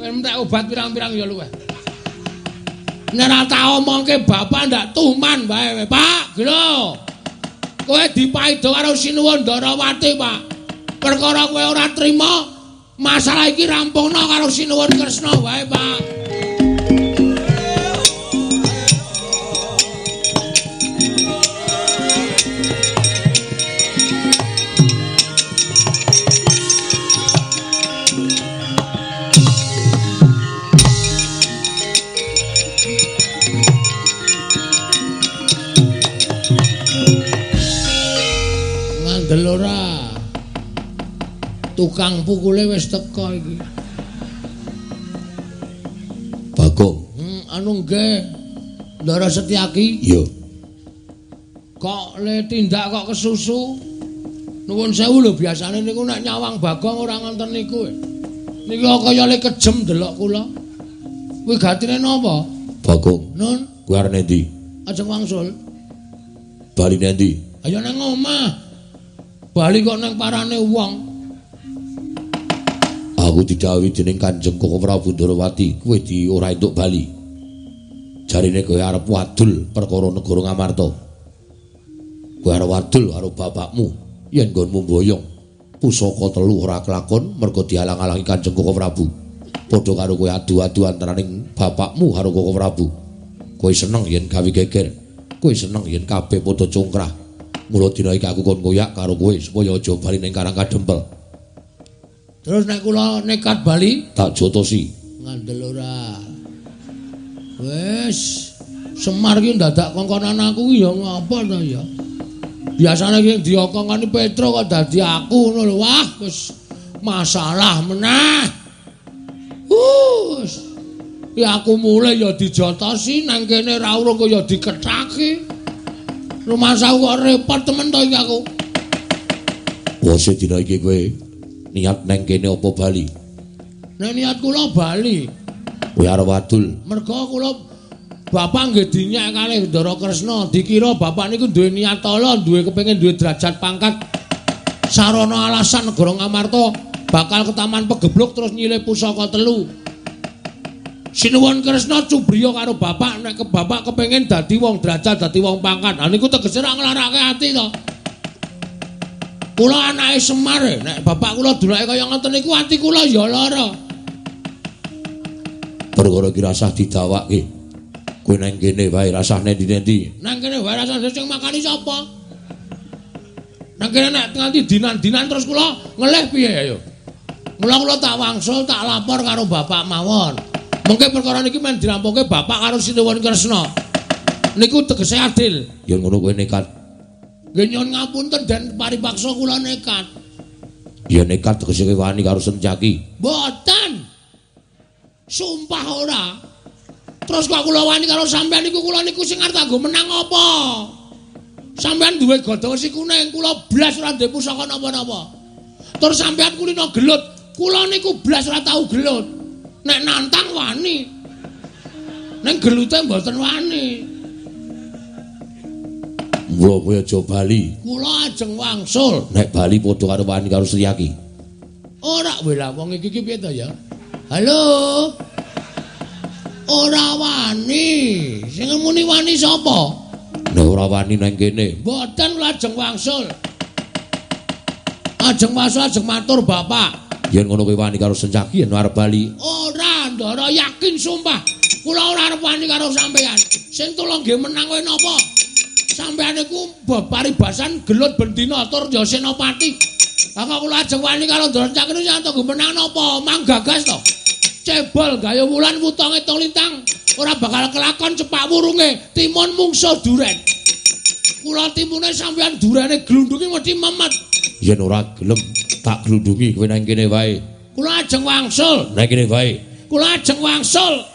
Entek obat pirang-pirang ya luweh. Nek ora tak omongke bapak ndak tuman wae, Pak. Gelo. Kowe dipaido karo Sinuwun Ndarawati, Pak. Perkara kowe ora trima, masalah iki rampungno karo Sinuwun Kresna wae, Pak. Ngandel ora? Tukang pukule wis teka iki. Bagong. Anu nggih. Ndara Setyaki? Iya. Kok le tindak kok kesusu? Nuwun sewu lho, biasane niku nek nyawang Bagong ora ngoten niku. Niki kaya le kejem delok kula. Kuwi gatine napa? Bagong. Nun, kuwi arep endi? Ajeng wangsul. Bali endi? Ayo nang omah. Bali kok nang parane wong. Aku didhawuhi dening Kanjeng Koko Prabu Ndarawati, kowe di ora entuk bali. Jarine kowe arep wadul perkara negara Ngamarta. Kowe arep wadul karo bapakmu yen nggonmu mboyong pusaka telu ora kelakon mergo dialang-alangi Kanjeng Koko Prabu. Padha karo kowe adu-adu antaraning bapakmu karo Koko Prabu. Kowe seneng yen gawe geger, kowe seneng yen kabeh padha congkrah. Mula dina iki aku kon koyak karo kowe supaya aja bali ning Karang Kadempel. Terus nek kula nekat bali tak jotosi. Ngandel ora. Wis, Semar ki ndadak kongkonan aku ki ya ngapa to ya. Biasane ki diokongani Petro kok dadi aku ngono lho. Wah, wis masalah meneh. Wis. Ya aku mulai ya dijotosi nang kene ra urung kok ya dikethaki. Rumangsaku kok repot temen to iki aku. Bose dina iki kowe niat nang kene apa bali? Nek niat kula bali. Kowe arep wadul. Merga kula bapak nggih dinyek kalih Ndara Kresna, dikira bapak niku duwe niat ala, duwe kepengin duwe derajat pangkat. Sarana alasan negara Ngamarta bakal ketaman pegebluk terus nyilih pusaka telu. Sinuwun Kresna cubriya karo bapak nek ke bapak kepengin dadi wong derajat, dadi wong pangkat. Ha niku tegese ra nglarake ati to. Kula anake Semar, nek bapak kula durake kaya ngoten niku ati kula ya lara. Perkara iki rasah didawake. Kowe nang kene wae rasah nendi-nendi. Nang kene wae rasah sing makani sapa? Nang kene nek nganti dinan-dinan terus kula ngelih piye ayo. Mula kula tak wangsul tak lapor karo bapak mawon. Mengke perkara niki men dirampungke bapak karo Sinuwun Kresna. Niku tegese adil. Yen ngono kowe nekat. Nggih nyuwun ngapunten den paripaksa kula nekat. Ya nekat tegese kowe wani karo Setyaki. Mboten. Sumpah ora. Terus kok kula wani karo sampean niku kula niku sing arep kanggo menang apa? Sampean duwe godhong wesi kuning, kula blas ora duwe pusaka napa-napa. Terus sampean kulino gelut, kula niku blas ora tau gelut. Nek nantang wani. Ning gelute mboten wani. Mula kowe aja bali. Kula ajeng wangsul. Nek bali padha karo wani karo Setyaki. Ora wela wong iki ki piye to ya? Halo. Ora wani. Sing muni wani sapa? Nek ora wani nang kene. Mboten kula ajeng wangsul. Ajeng wangsul ajeng matur bapak. Yen ngono kowe wani karo Sencaki yen arep bali. Ora, Ndara yakin sumpah. Kula ora arep wani karo sampeyan. Sing tulung nggih menang kowe napa? Sampeyan niku paribasan gelut bendina tur ya senopati. Lah kok kula ajeng wani karo Ndara Sencaki niku sing menang napa? Manggagas to. Cebol gaya wulan wutonge tong lintang ora bakal kelakon cepak wurunge timun mungsuh duren. Kula timune sampeyan durene glundungi mesti memet. Yen ora gelem tak glundungi kowe nang kene wae. Kula ajeng wangsul. Nang kene wae. Kula ajeng wangsul.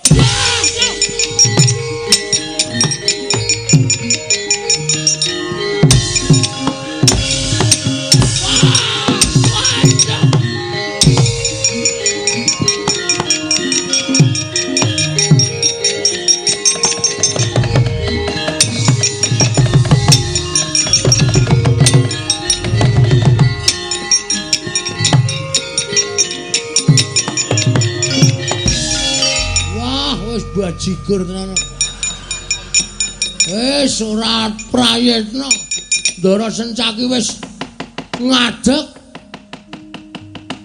Bajigur tenan. Wis ora prayitna. Ndara Sencaki wis ngadeg.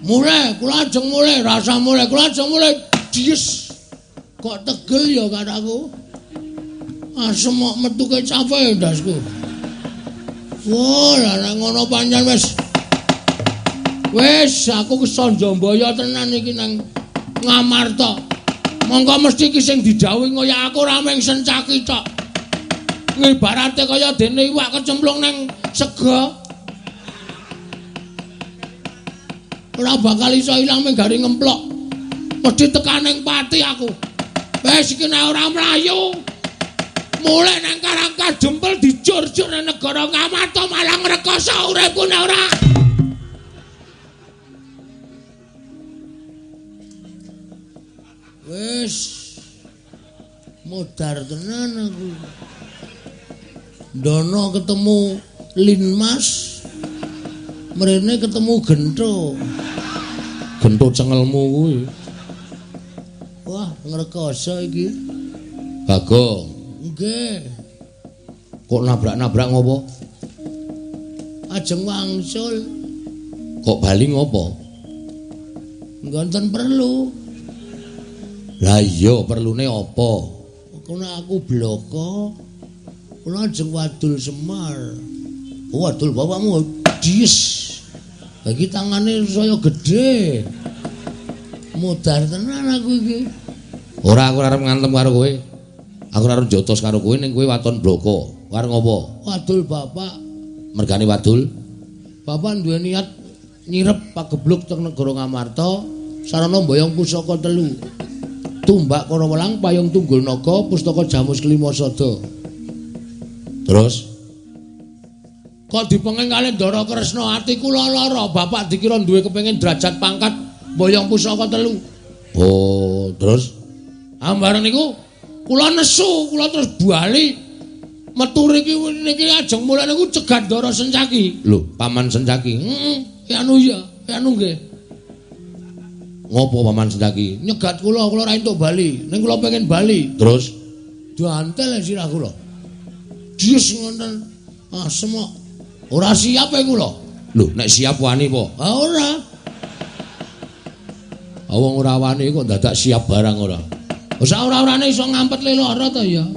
Mulih, kula ajeng mulih, rasa mulih, kula ajeng mulih. Dies. Kok tegel ya kataku. Asem kok metu kecape ndasku. Wah, lah nek ngono pancen wis. Wis aku kesonjombaya tenan iki nang Ngamarta. Monggo mesti iki sing didhawuhi kaya aku ora mung Sencaki tok. Ngibarate kaya dene iwak kecemplung nang sega. Ora bakal iso ilang mung gari ngemplok. Mesti tekan ning pati aku. Wis iki nek ora mlayu. Mulih nang Karang Kadempel dijur-jur nang negara Ngamarta malah ngrekoso uripku nek ora. Wis modar tenan aku. Ndono ketemu Linmas, mrene ketemu Gentho. Gentho cengelmu kuwi. Wah, ngrekoso iki. Bagong. Nggih. Kok nabrak-nabrak ngopo? Ajeng wangsul. Kok bali ngopo? Nggonten perlu. Lah iya, perlune apa? Kono aku bloko. Kula ajeng wadul Semar. Oh, wadul bapakmu dies. Lagi tangane saya gedhe. Modar tenan aku iki. Ora, aku arep ngantem karo kowe. Aku arep jotos karo kowe ning kowe waton bloko. Arep ngopo? Wadul bapak. Mergane wadul. Bapak duwe niat nyirep pagebluk teng negara Ngamarta sarana mboyong pusaka telu. Tumbak Karawelang, Payung Tunggul Naga, Pustaka Jamus Kelima Sada. Terus kok dipenging kalih Ndara Kresna ati kula lara, bapak dikira duwe kepengin derajat pangkat mboyong pusaka telu. Oh, terus ambareng niku kula nesu, kula terus bali metu riki niki ajeng mulih niku cegat Ndara Sencaki. Lho, Paman Sencaki. Heeh, anu ya, anu nggih. Ngopo Paman Sencaki? Nyegat kula, kula ora entuk bali. Ning kula pengen bali. Terus diantel sirah kula. Dies ngoten. Asem kok. Ora siap e kula. Lho, nek siap wani apa? Ha ora. Wong ora wani kok dadak siap barang ora. Wis ora-orane iso ngampet le lara to ya.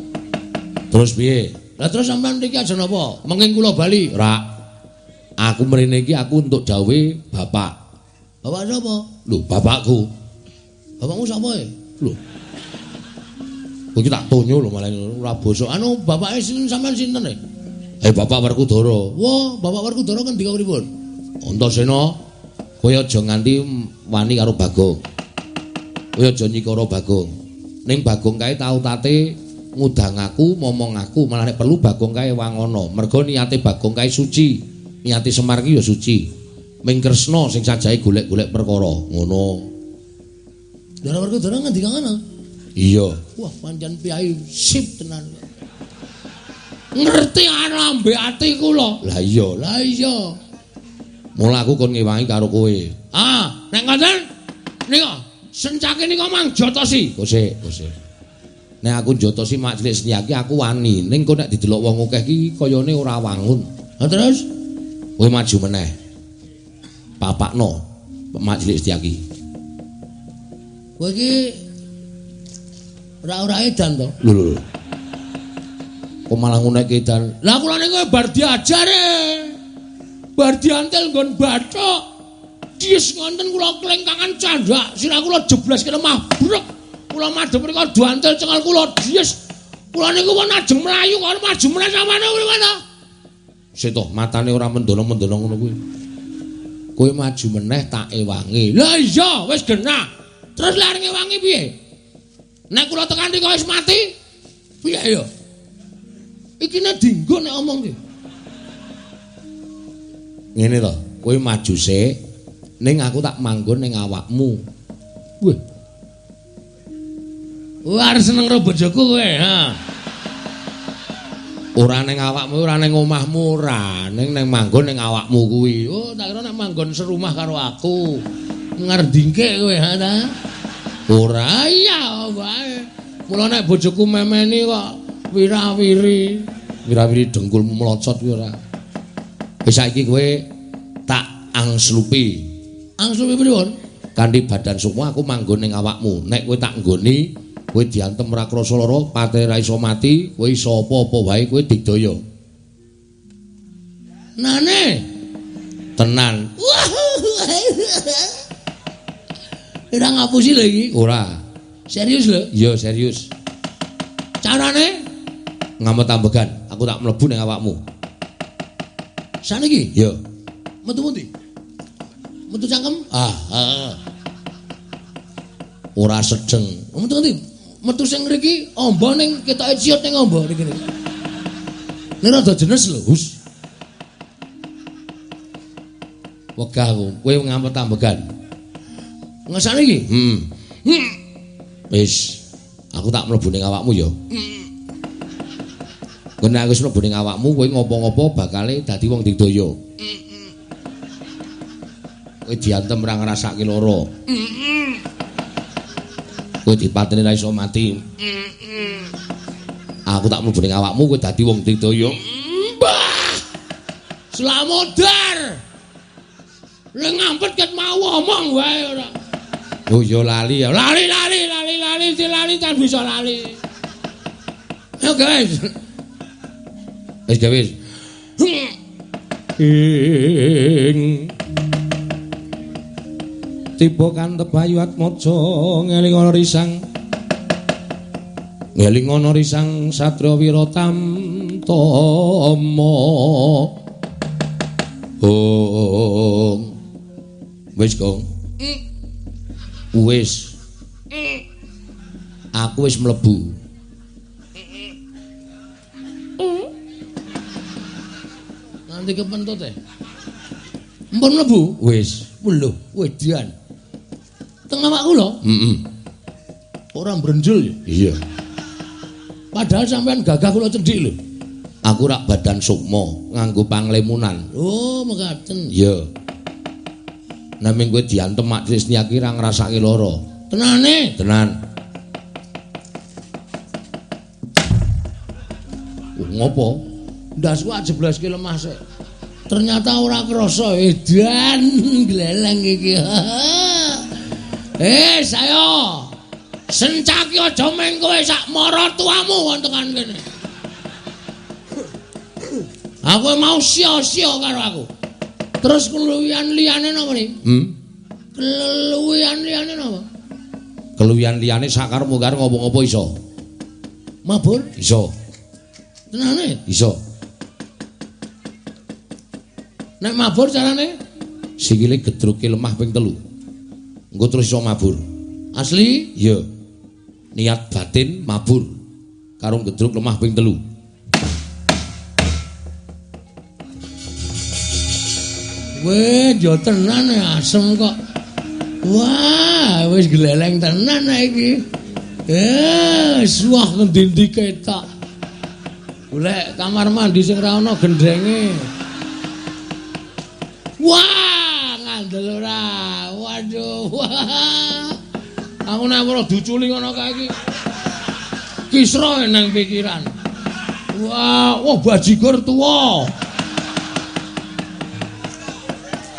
Terus piye? Lah terus sampean mriki aja napa? Menging kula bali. Ora. Aku mrene iki aku entuk dawuhe bapak. Bapak sapa? Lho, bapakku. Bapakmu sapa e? Lho. Kowe iki tak tonyo lho malah ora bosok. Anu bapake sinten sampean sinten e? Bapak Werkudara. Wah, Bapak Werkudara ngendika pripun? Antasena, kowe aja nganti wani karo Bagong. Kowe aja nyikara Bagong. Ning Bagong kae tau tate ngudang aku, momong aku, malah nek perlu Bagong kae wangono. Mergo niate Bagong kae suci. Niate Semar ki ya suci. Ming Kresna sing sajahe golek-golek perkara ngono. Ndara Werkudara ngendika ngono? Iya. Wah, pancen piyai sip tenan. Ngerti lambe ati kula. Lah iya, lah iya. Mula aku kon ngewangi karo kowe. Ah, nek ngoten nika sencake nika mang jotosi. Kosek, kosek. Nek aku jotosi Mak Cilik Setyaki aku wani, ning kok nek didelok wong akeh iki kayane ora wangun. Lah terus kowe maju meneh. Papakno Mak Cilik Setyaki. Kowe iki ora-ora edan to? Lho lho. Kok malah ngunekke edan? Lah kula niku bar diajare. Bar diantel nggon bathuk. Dies ngonten kula klengkangan candhak, sirah kula jeblas ke lemah brek. Kula madhep mriku diantel cengal kula dies. Kula niku pun ajeng mlayu kok maju meneh samane kuwi ta. Sik to, matane ora mendono-mendono ngono kuwi. Kowe maju meneh tak ewangi. Lah iya, wis genah. Terus lha arep ngewangi piye? Nek kula tekan riko wis mati, piye ya? Ikine dinggo nek omong ki. Ngene to, kowe maju sik, ning aku tak manggon ning awakmu. Wah. Wah, arep seneng karo bojoku kowe, ha. Ora ning awakmu, ora ning omahmu, ora, ning ning manggon ning awakmu kuwi. Oh, tak kira nek manggon serumah karo aku. Ngerdingke kowe, ha ta? Ora iya wae. Mula nek bojoku memeni kok wirawiri, wirawiri dengkulmu melocot kuwi ora. Wis saiki kowe tak angslupi. Angslupi pripun? Kanthi badan sukma aku manggon ning awakmu. Nek kowe tak nggoni, kowe diantem ora krasa lara, patene ra iso mati, kowe iso apa-apa wae kowe digdaya. Nane. Tenan. Ora ngapusi lho iki? Ora. Serius lho? Iya, serius. Carane ngamet ambegan, aku tak mlebu ning awakmu. Saniki? Iya. Metu pundi? Metu cangkem? Ah, heeh. Ora sedeng. Metu ngendi? Metu sing ngriki amba ning ketoke ciut ning amba niki. Ning rada jenes lho, Hus. Wegah aku, kowe ngamet ambegan. Ngesane iki? Heeh. Wis, aku tak mlebu ning awakmu ya. Nek aku wis mlebu ning awakmu, kowe ngopo-ngopo bakale dadi wong digdaya. Kowe diantem ora ngrasake lara. Kowe dipateni ra iso mati. Aku tak mlebu ning awakmu, kowe dadi wong digdaya. Mbah! Slamodar. Lha ngampet ket mau omong wae ora. Oh ya lali ya. Lali lali lali lali lali kan bisa lali. Ayo guys. Wis gawe. Ing tiba kantep Bayu Atmaja ngeling ana risang. Ngeling ana risang satriya Wiratamtama. Ong. Wis, Gong. Wis. Aku wis mlebu. Nanti kepentut e. Mpun mlebu? Wis. Lho, wedian. Teng awak kula? Heeh. Ora mbrenjul ya? Iya. Padahal sampean gagah kula cendhik lho. Aku rak badan sukma nganggo panglemunan. Oh, mekaten. Iya. Naming kowe diantem Mak Trisniaki ra ngrasake lara. Tenane? Tenan. Ngopo? Ndasku ajeblaske lemah sik. Ternyata ora krasa edan gleleng iki. Eh, saya sencaki aja meng kowe sak maratuamu wong tekan kene. Aku mau sia-sia karo aku. Terus keluwihan liyane napa ni? Keluwihan liyane napa? Keluwihan liyane sakarepmu karo ngopo-ngopo iso. Mabur? Iso. Tenane? Iso. Nek mabur carane? Sikile gedruke lemah ping 3. Engko terus iso mabur. Asli? Iya. Niat batin mabur karo gedruk lemah ping 3. Weh, yo tenan asem kok. Wah, wis gleleng tenan iki. Wah ngendi-endi ketok. Golek kamar mandi sing ora ana gendhenge. Wah, ngandel ora. Waduh. Wah. Aku nek ora diuculi ngono kae iki. Kisra nang pikiran. Wah, wah bajigur tuwa.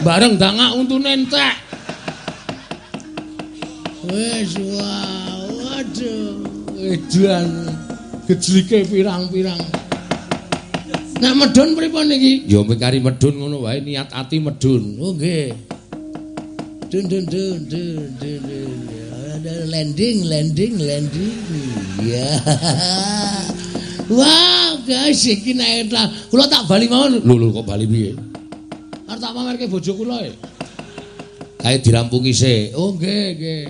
Bareng dangak untune entek. Wis wah, waduh, edan gejlike pirang-pirang. Nek medhun pripun niki? Ya mung kari medhun ngono wae, niat ati medhun. Oh nggih. Dun dun dun dun dun. Landing landing landing. Ya. Wah, guys iki nek kula tak bali mawon. Lho lho kok bali piye? Arep tak pamerke bojo kula e. Kae dirampungi sik. Oh nggih nggih.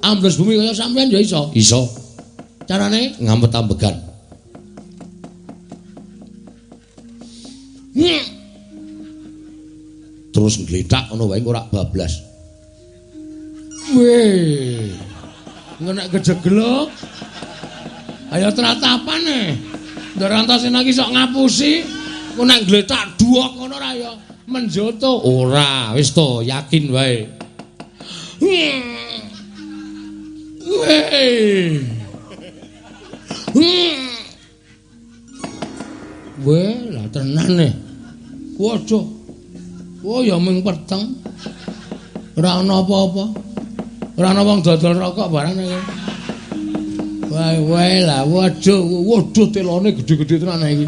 Ambles bumi kaya sampean ya iso. Iso. Carane ngampet ambegan. Terus ngletak ngono wae ora bablas. Weh. Nek kejeglok. Ayo tratapan e. Ndorantosena iki sok ngapusi. Ku nek ngletak duwok ngono ora ya menjoto. Ora, wis to yakin wae. Weh. Weh, lah tenan e. Waduh. Oh ya mung peteng. Ora ana apa-apa. Ora ana wong dodol rokok barang iki. Wae wae lah waduh, waduh telone gedhe-gedhe tenan iki.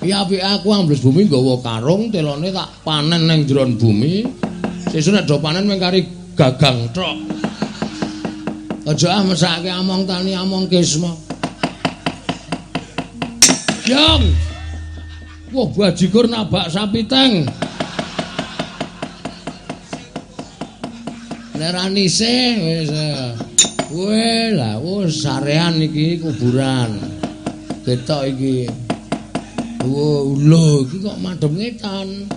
Iki apike aku ambles bumi nggawa karung, telone tak panen ning jero bumi. Sesuk nek do panen mung kari gagang tok. Aja ah mesake among tani among kisma. Yong. Wah bajigur nabak sapi teng. Nek ra nisih wis. Weh lah wis sarean iki kuburan. Ketok iki. Wo lho iki kok madhep ngetan.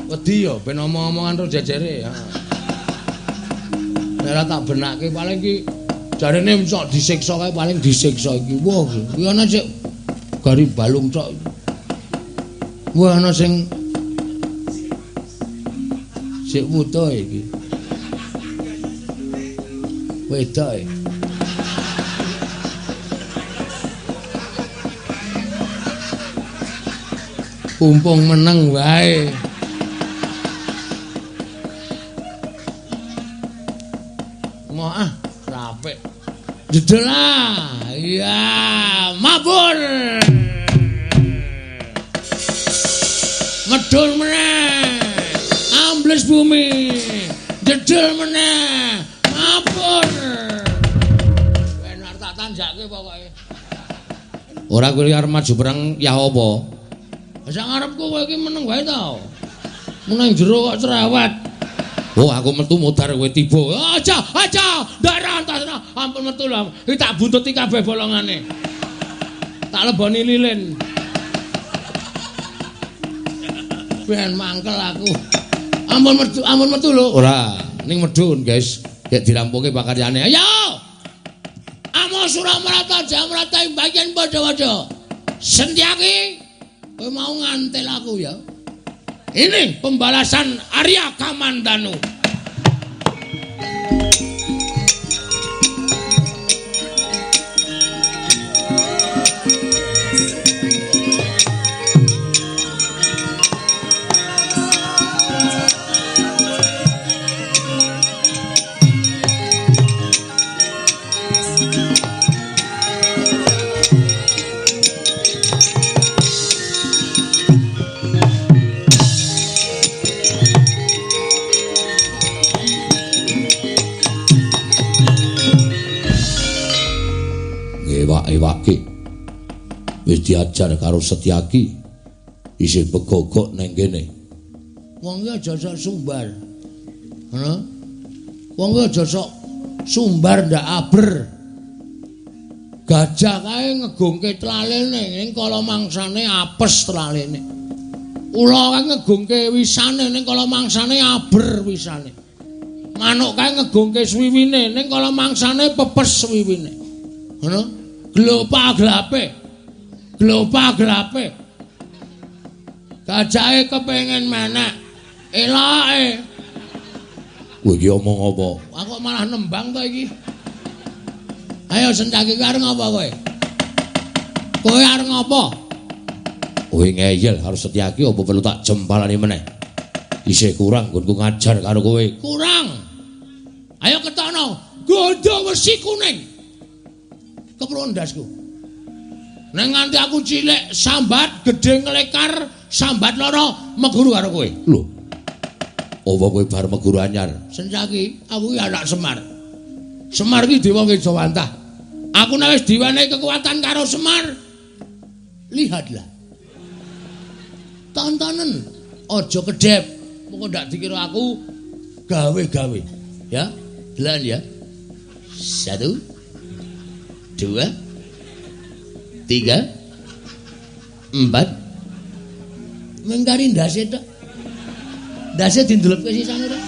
Wedi ya ben omong-omongan terus jejere. Nek ora tak benake paling iki jarene sok disiksa kae paling disiksa iki. Wah, kuwi ana sik gari balung tok. Wah ana sing sik wuta iki. Wedok e. Pumpung meneng wae. Ngoh ah, rapik. Jedel ah. Iya, mabur. Medhun meneh. Ambles bumi. Jedel meneh. Mabur. Ben arep tak tanjake pokoke. Ora kowe arep maju perang ya apa? Sak ngarepku kowe iki meneng wae ta. Meneng jero kok cerewet. Oh, aku metu modar kowe tiba. Aja, aja, ndak rantas. Ampun metu lho. Iki tak buntuti kabeh bolongane. Tak leboni lilin. Ben mangkel aku. Ampun metu lho. Ora, ning medhun, guys. Gek dirampungi pakaryane. Ayo. Amo Suramarata Jamrata ing bagian padha-padha. Sentyaki kowe mau ngantel aku ya. Ini pembalasan Arya Kamandanu. Ewake wis diajar karo Setyaki isih begogok nang kene. Wong iki aja sok sumbar. Ngono. Wong iki aja sok sumbar ndak aber. Gajah kae ngegungke tlalene ning kala mangsane apes tlalene. Ula kae ngegungke wisane ning kala mangsane aber wisane. Manuk kae ngegungke swiwine ning kala mangsane pepes swiwine. Ngono? Glopa-glape. Glopa-glape. Gajahe kepengin menek. Eloke. Kowe iki omong apa? Aku malah nembang to iki. Ayo Sencaki kowe arep ngapa kowe? Kowe arep ngapa? Kowe ngeyel karo Setyaki apa perlu tak jempalani meneh? Isih kurang nggonku ngajar karo kowe. Kurang. Ayo ketokno gondo wesi kuning. Keprun ndasku. Nek nganti aku cilik sambat gedhe nglekar sambat lara meguru karo kowe. Lho. Apa kowe bar meguru anyar? Sencaki, aku iki anak Semar. Semar iki dewa Ngejawantah. Aku nek wis diwenehi kekuatan karo Semar. Lihatlah. Tontonen, aja kedhep. Mengko ndak dikira aku gawe-gawe. Ya, delan ya. 1 2 3 4. Mengkari ndase tok. Ndase dindelepke sisan ora?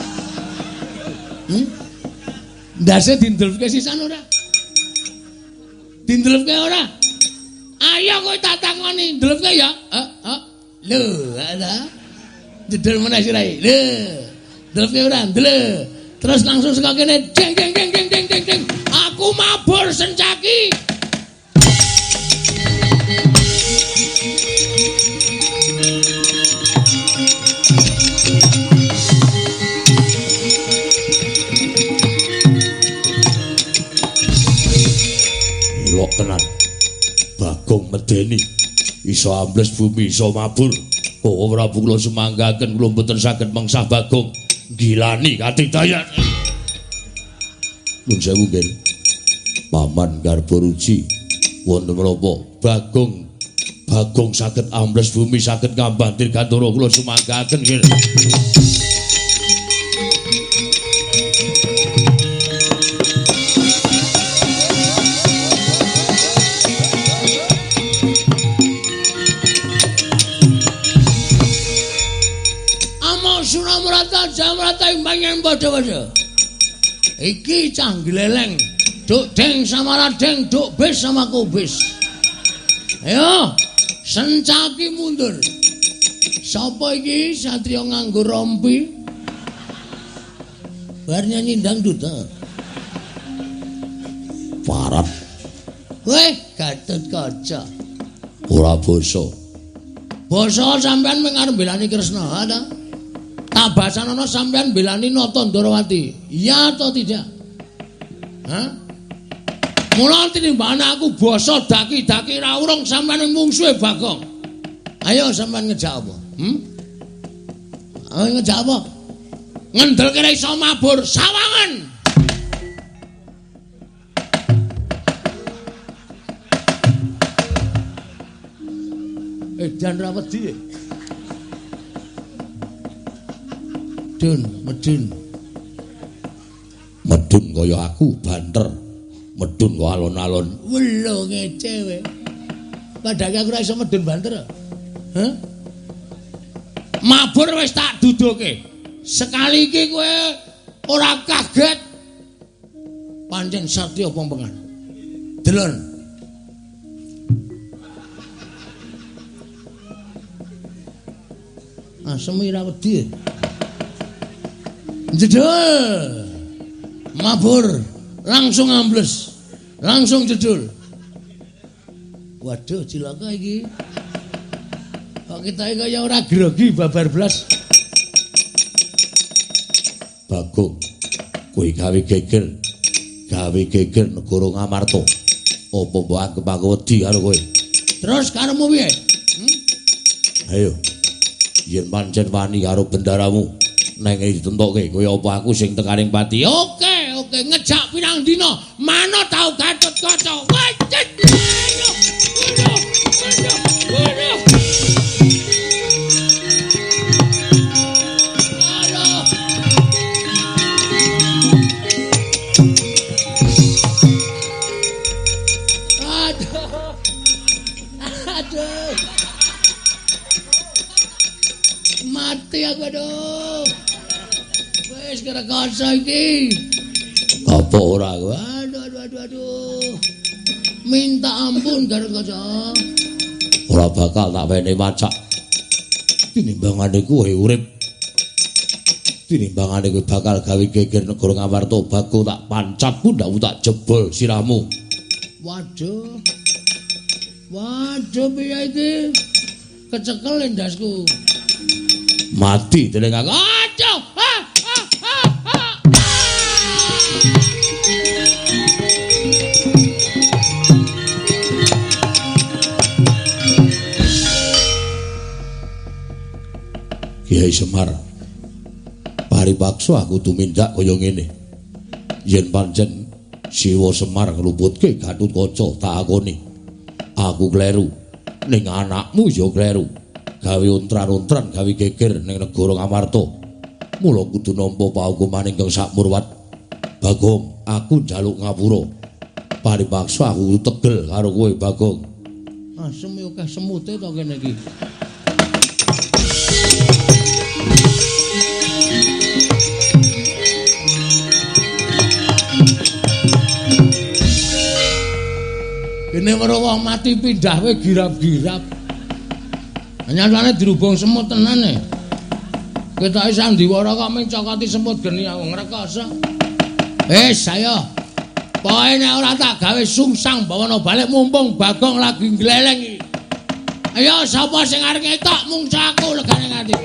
Ndase dindelepke sisan ora? Dindelepke ora? Ayo kowe tak takoni, ndelepke ya. Heeh. Lho, ala. Jedel meneh sirahe. Lho. Ndelepke ora? Ndelep. Terus langsung saka kene deng deng deng deng deng deng deng. Aku mabur Sencaki. Elok tenan. Bagong medeni. Iso ambles bumi, iso mabur. Koko Prabu kula sumanggaken kula mboten saged mengsah Bagong. Gilani katidayan. Nuwun sewu nggih. Paman Garbaruji wonten menapa? Bagong Bagong saged ambles bumi, saged ngambah dirgantara kula sumanggaken nggih. Jamrata ing panjen padha-padha. Iki cah gleleng, duk deng sama ladeng, duk bis sama kubis. Ayo, Sencaki mundur. Sapa iki satriya nganggo rompi? Bar nyanyi dangdut ta. Parap. Weh, Gatotkaca. Ora basa. Basa sampean mung arep mbelani Kresna, ha ta? Tak basanono sampean belani Nata Ndorowati. Iya atau tidak? Hah? Mula tinimbang aku basa daki-daki ra urung sampean mungsuhe Bagong. Ayo sampean ngejak apa? Ayo ngejak apa? Ngendelke ra iso mabur sawangan. Edan ra wedi. Medun, medun. Medun kaya aku banter. Medun kok alon-alon. Welo ngece kowe. Padahal aku ora iso medun banter. Hah? Mabur wis tak duduke. Sekali iki kowe ora kaget. Pancen satya pompengan. Delon. Asem ora wedi. Jedul. Mabur, langsung ambles. Langsung jedul. Waduh, cilaka iki. Kok kita iki kaya ora grogi babar blas. Bagong, kowe gawe geger. Gawe geger negara Ngamarta. Apa mbok anggep aku wedi karo kowe? Terus karepmu piye? Ayo. Yen pancen wani karo bendaramu, neng ditentokke kaya apa aku sing tekaning pati. Oke, oke, ngejak pirang dina, manut tau Gatotkaca. Wajit. Ayo, ayo, ayo. Aduh. Aduh. Mati aku aduh. Wis krekoso iki. Apa ora? Aduh aduh aduh aduh. Minta ampun Gatotkaca. Ora bakal tak wene wacak. Tinimbangane kowe urip. Tinimbangane kowe bakal gawe geger negara Ngamarta, Bagong tak pancat pundhakmu tak jebol sirahmu. Waduh. Waduh piye iki? Kecekel endasku. Mati dening aku. Aduh. Ah, ah, ah, ah. Kiai Semar, paripaksa aku tumindak kaya ngene. Yen pancen Siwa Semar ngluputke Gatotkaca tak akoni. Aku kleru, ning anakmu ya kleru. Gawe ontran-ontran, gawe geger ning negara Ngamarta. Mula kudu nampa paukuman ingkang sakmurwat. Bagong, aku njaluk ngapura. Paripaksa aku kudu tegel karo kowe, Bagong. Asem yo akeh semute to kene iki. Kene weruh wong mati pindah wae girap-girap. Nyatane dirubung semut tenan e. Ketoke sandiwara kok mencokoti semut geni aku ngrekoso. Wis ayo. Pokoke nek ora tak gawe sungsang bawana balik mumpung Bagong lagi ngleleng iki. Ayo sapa sing arep ngetok mungsa aku legane nganti.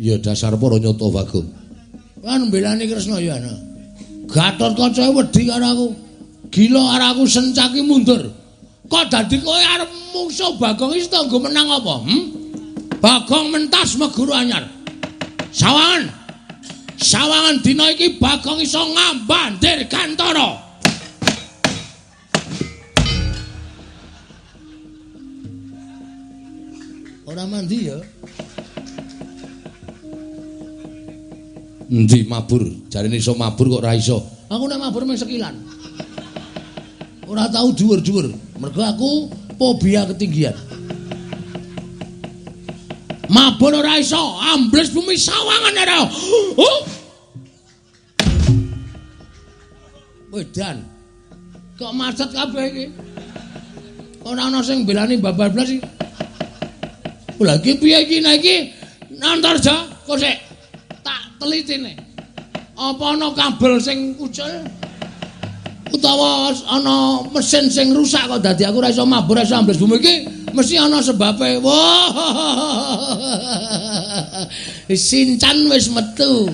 Ya dasar para nyata Bagong. Kan mbelani Kresna ya ana. Gatotkaca wedi karo aku. Gila karo aku sencaki mundur. Kok dadi kowe arep mungsuh Bagong iki tanggo menang apa? Bagong mentas meguru anyar. Sawangan. Sawangan dina iki Bagong iso ngambah Dirgantara. Ora mandi ya. Endi mabur? Jarene iso mabur kok ora iso. Aku nek mabur mung sekilan. Ora tau dhuwur-dhuwur. Mergo aku fobia ketinggian. Mabur ora iso, ambles bumi sawangan ora. Oh. Wedan. Kok macet kabeh iki? Ora ana sing mbelani babar blas iki. Lha iki piye iki nek iki? Antarja kok sik tak telitine. Apa ana kabel sing ucul? Utawa ana mesin sing rusak kok dadi aku ora iso mabur ora iso ambles bumi iki mesti ana sebabe. Wah. Sincan wis metu.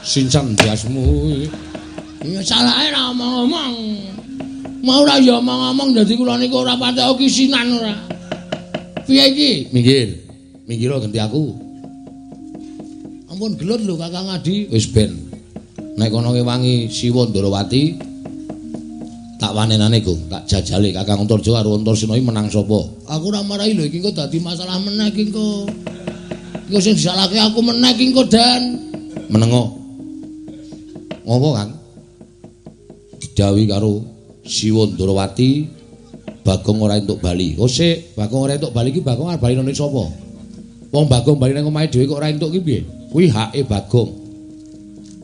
Sincan biasmu. Ya salahe ora omong-omong. Mau ora ya omong-omong dadi kula niku ora patek kisinan ora. Piye iki? Minggir. Minggir ganti aku. Ampun gelut lho Kakang Adi. Wis ben. Nek kono ngewangi Siwa Ndarawati tak wanenane, Gong, tak jajale Kakang Antarja karo Antarsena iki menang sapa? Aku ora marahi lho iki engko dadi masalah meneh iki engko. Engko sing disalahke aku meneh iki engko Dan. Menengo. Ngopo, Kang? Didhawuhi karo Siwa Ndarawati Bagong ora entuk bali. Oh sik, Bagong ora entuk bali iki Bagong arep bali nang sapa? Wong Bagong bali nang omahe dhewe kok ora entuk ki piye? Kuwi hake Bagong.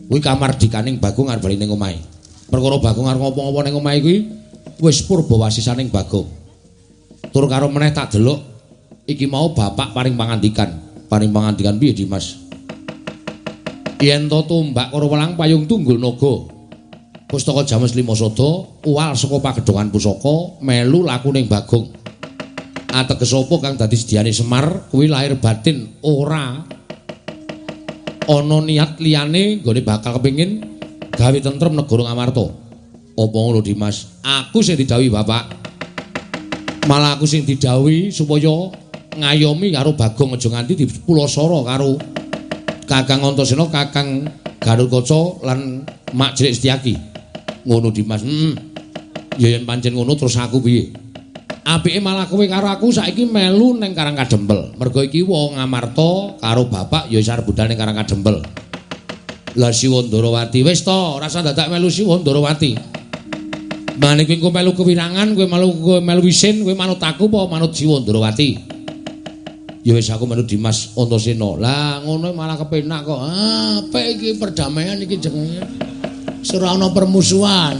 Kuwi kamardikaning Bagong arep bali ning omahe. Perkara Bagong arep ngopo-ngopo ning omahe kuwi wis purbawasisaning Bagong. Tur karo meneh tak delok iki mau bapak paring pangandikan. Paring pangandikan piye, Dimas? Yen to tombak karo welang payung tunggul naga. Pustaka James Lima Sada uwal saka pagedhongan pusaka melu lakuning Bagong. Ateges apa kang dadi sediane Semar kuwi lahir batin ora ana niat liyane nggone bakal kepengin Gawe tentrem negara Ngamarta. Apa ngono Dimas? Aku sing didhawuhi bapak. Malah aku sing didhawuhi supaya ngayomi karo Bagong aja nganti dipulasara karo Kakang Antasena, Kakang Garukaca lan Mak Cilik Setyaki. Ngono Dimas. Ya yen pancen ngono terus aku piye? Apike malah kowe karo aku saiki melu ning Karang Kadempel. Mergo iki wong Ngamarta karo bapak ya wis arep budal ning Karang Kadempel. Lah Siwa Ndarawati wis to, ora usah dadak melu Siwa Ndarawati. Mane kowe engko melu kewirangan, kowe melu isin, kowe manut aku apa manut Siwa Ndarawati? Ya wis aku manut Dimas Antasena. Lah ngono malah kepenak kok. Ah, apik iki perdamaian iki jenenge. Ora ana permusuhan.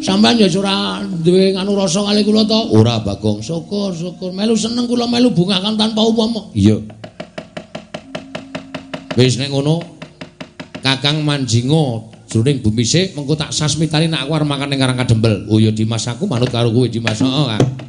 Sampeyan ya ora duwe nganu rasa kali kula to? Ora Bagong, syukur syukur. Melu seneng kula melu bungakan tanpa upama. Iya. Wis nek ngono Kakang manjinga jroning bumi sik, mengko tak sasmitani nek aku arep makan ning Karang Kadempel. Oh ya Dimas, aku manut karo kowe Dimas. Heeh, Kang.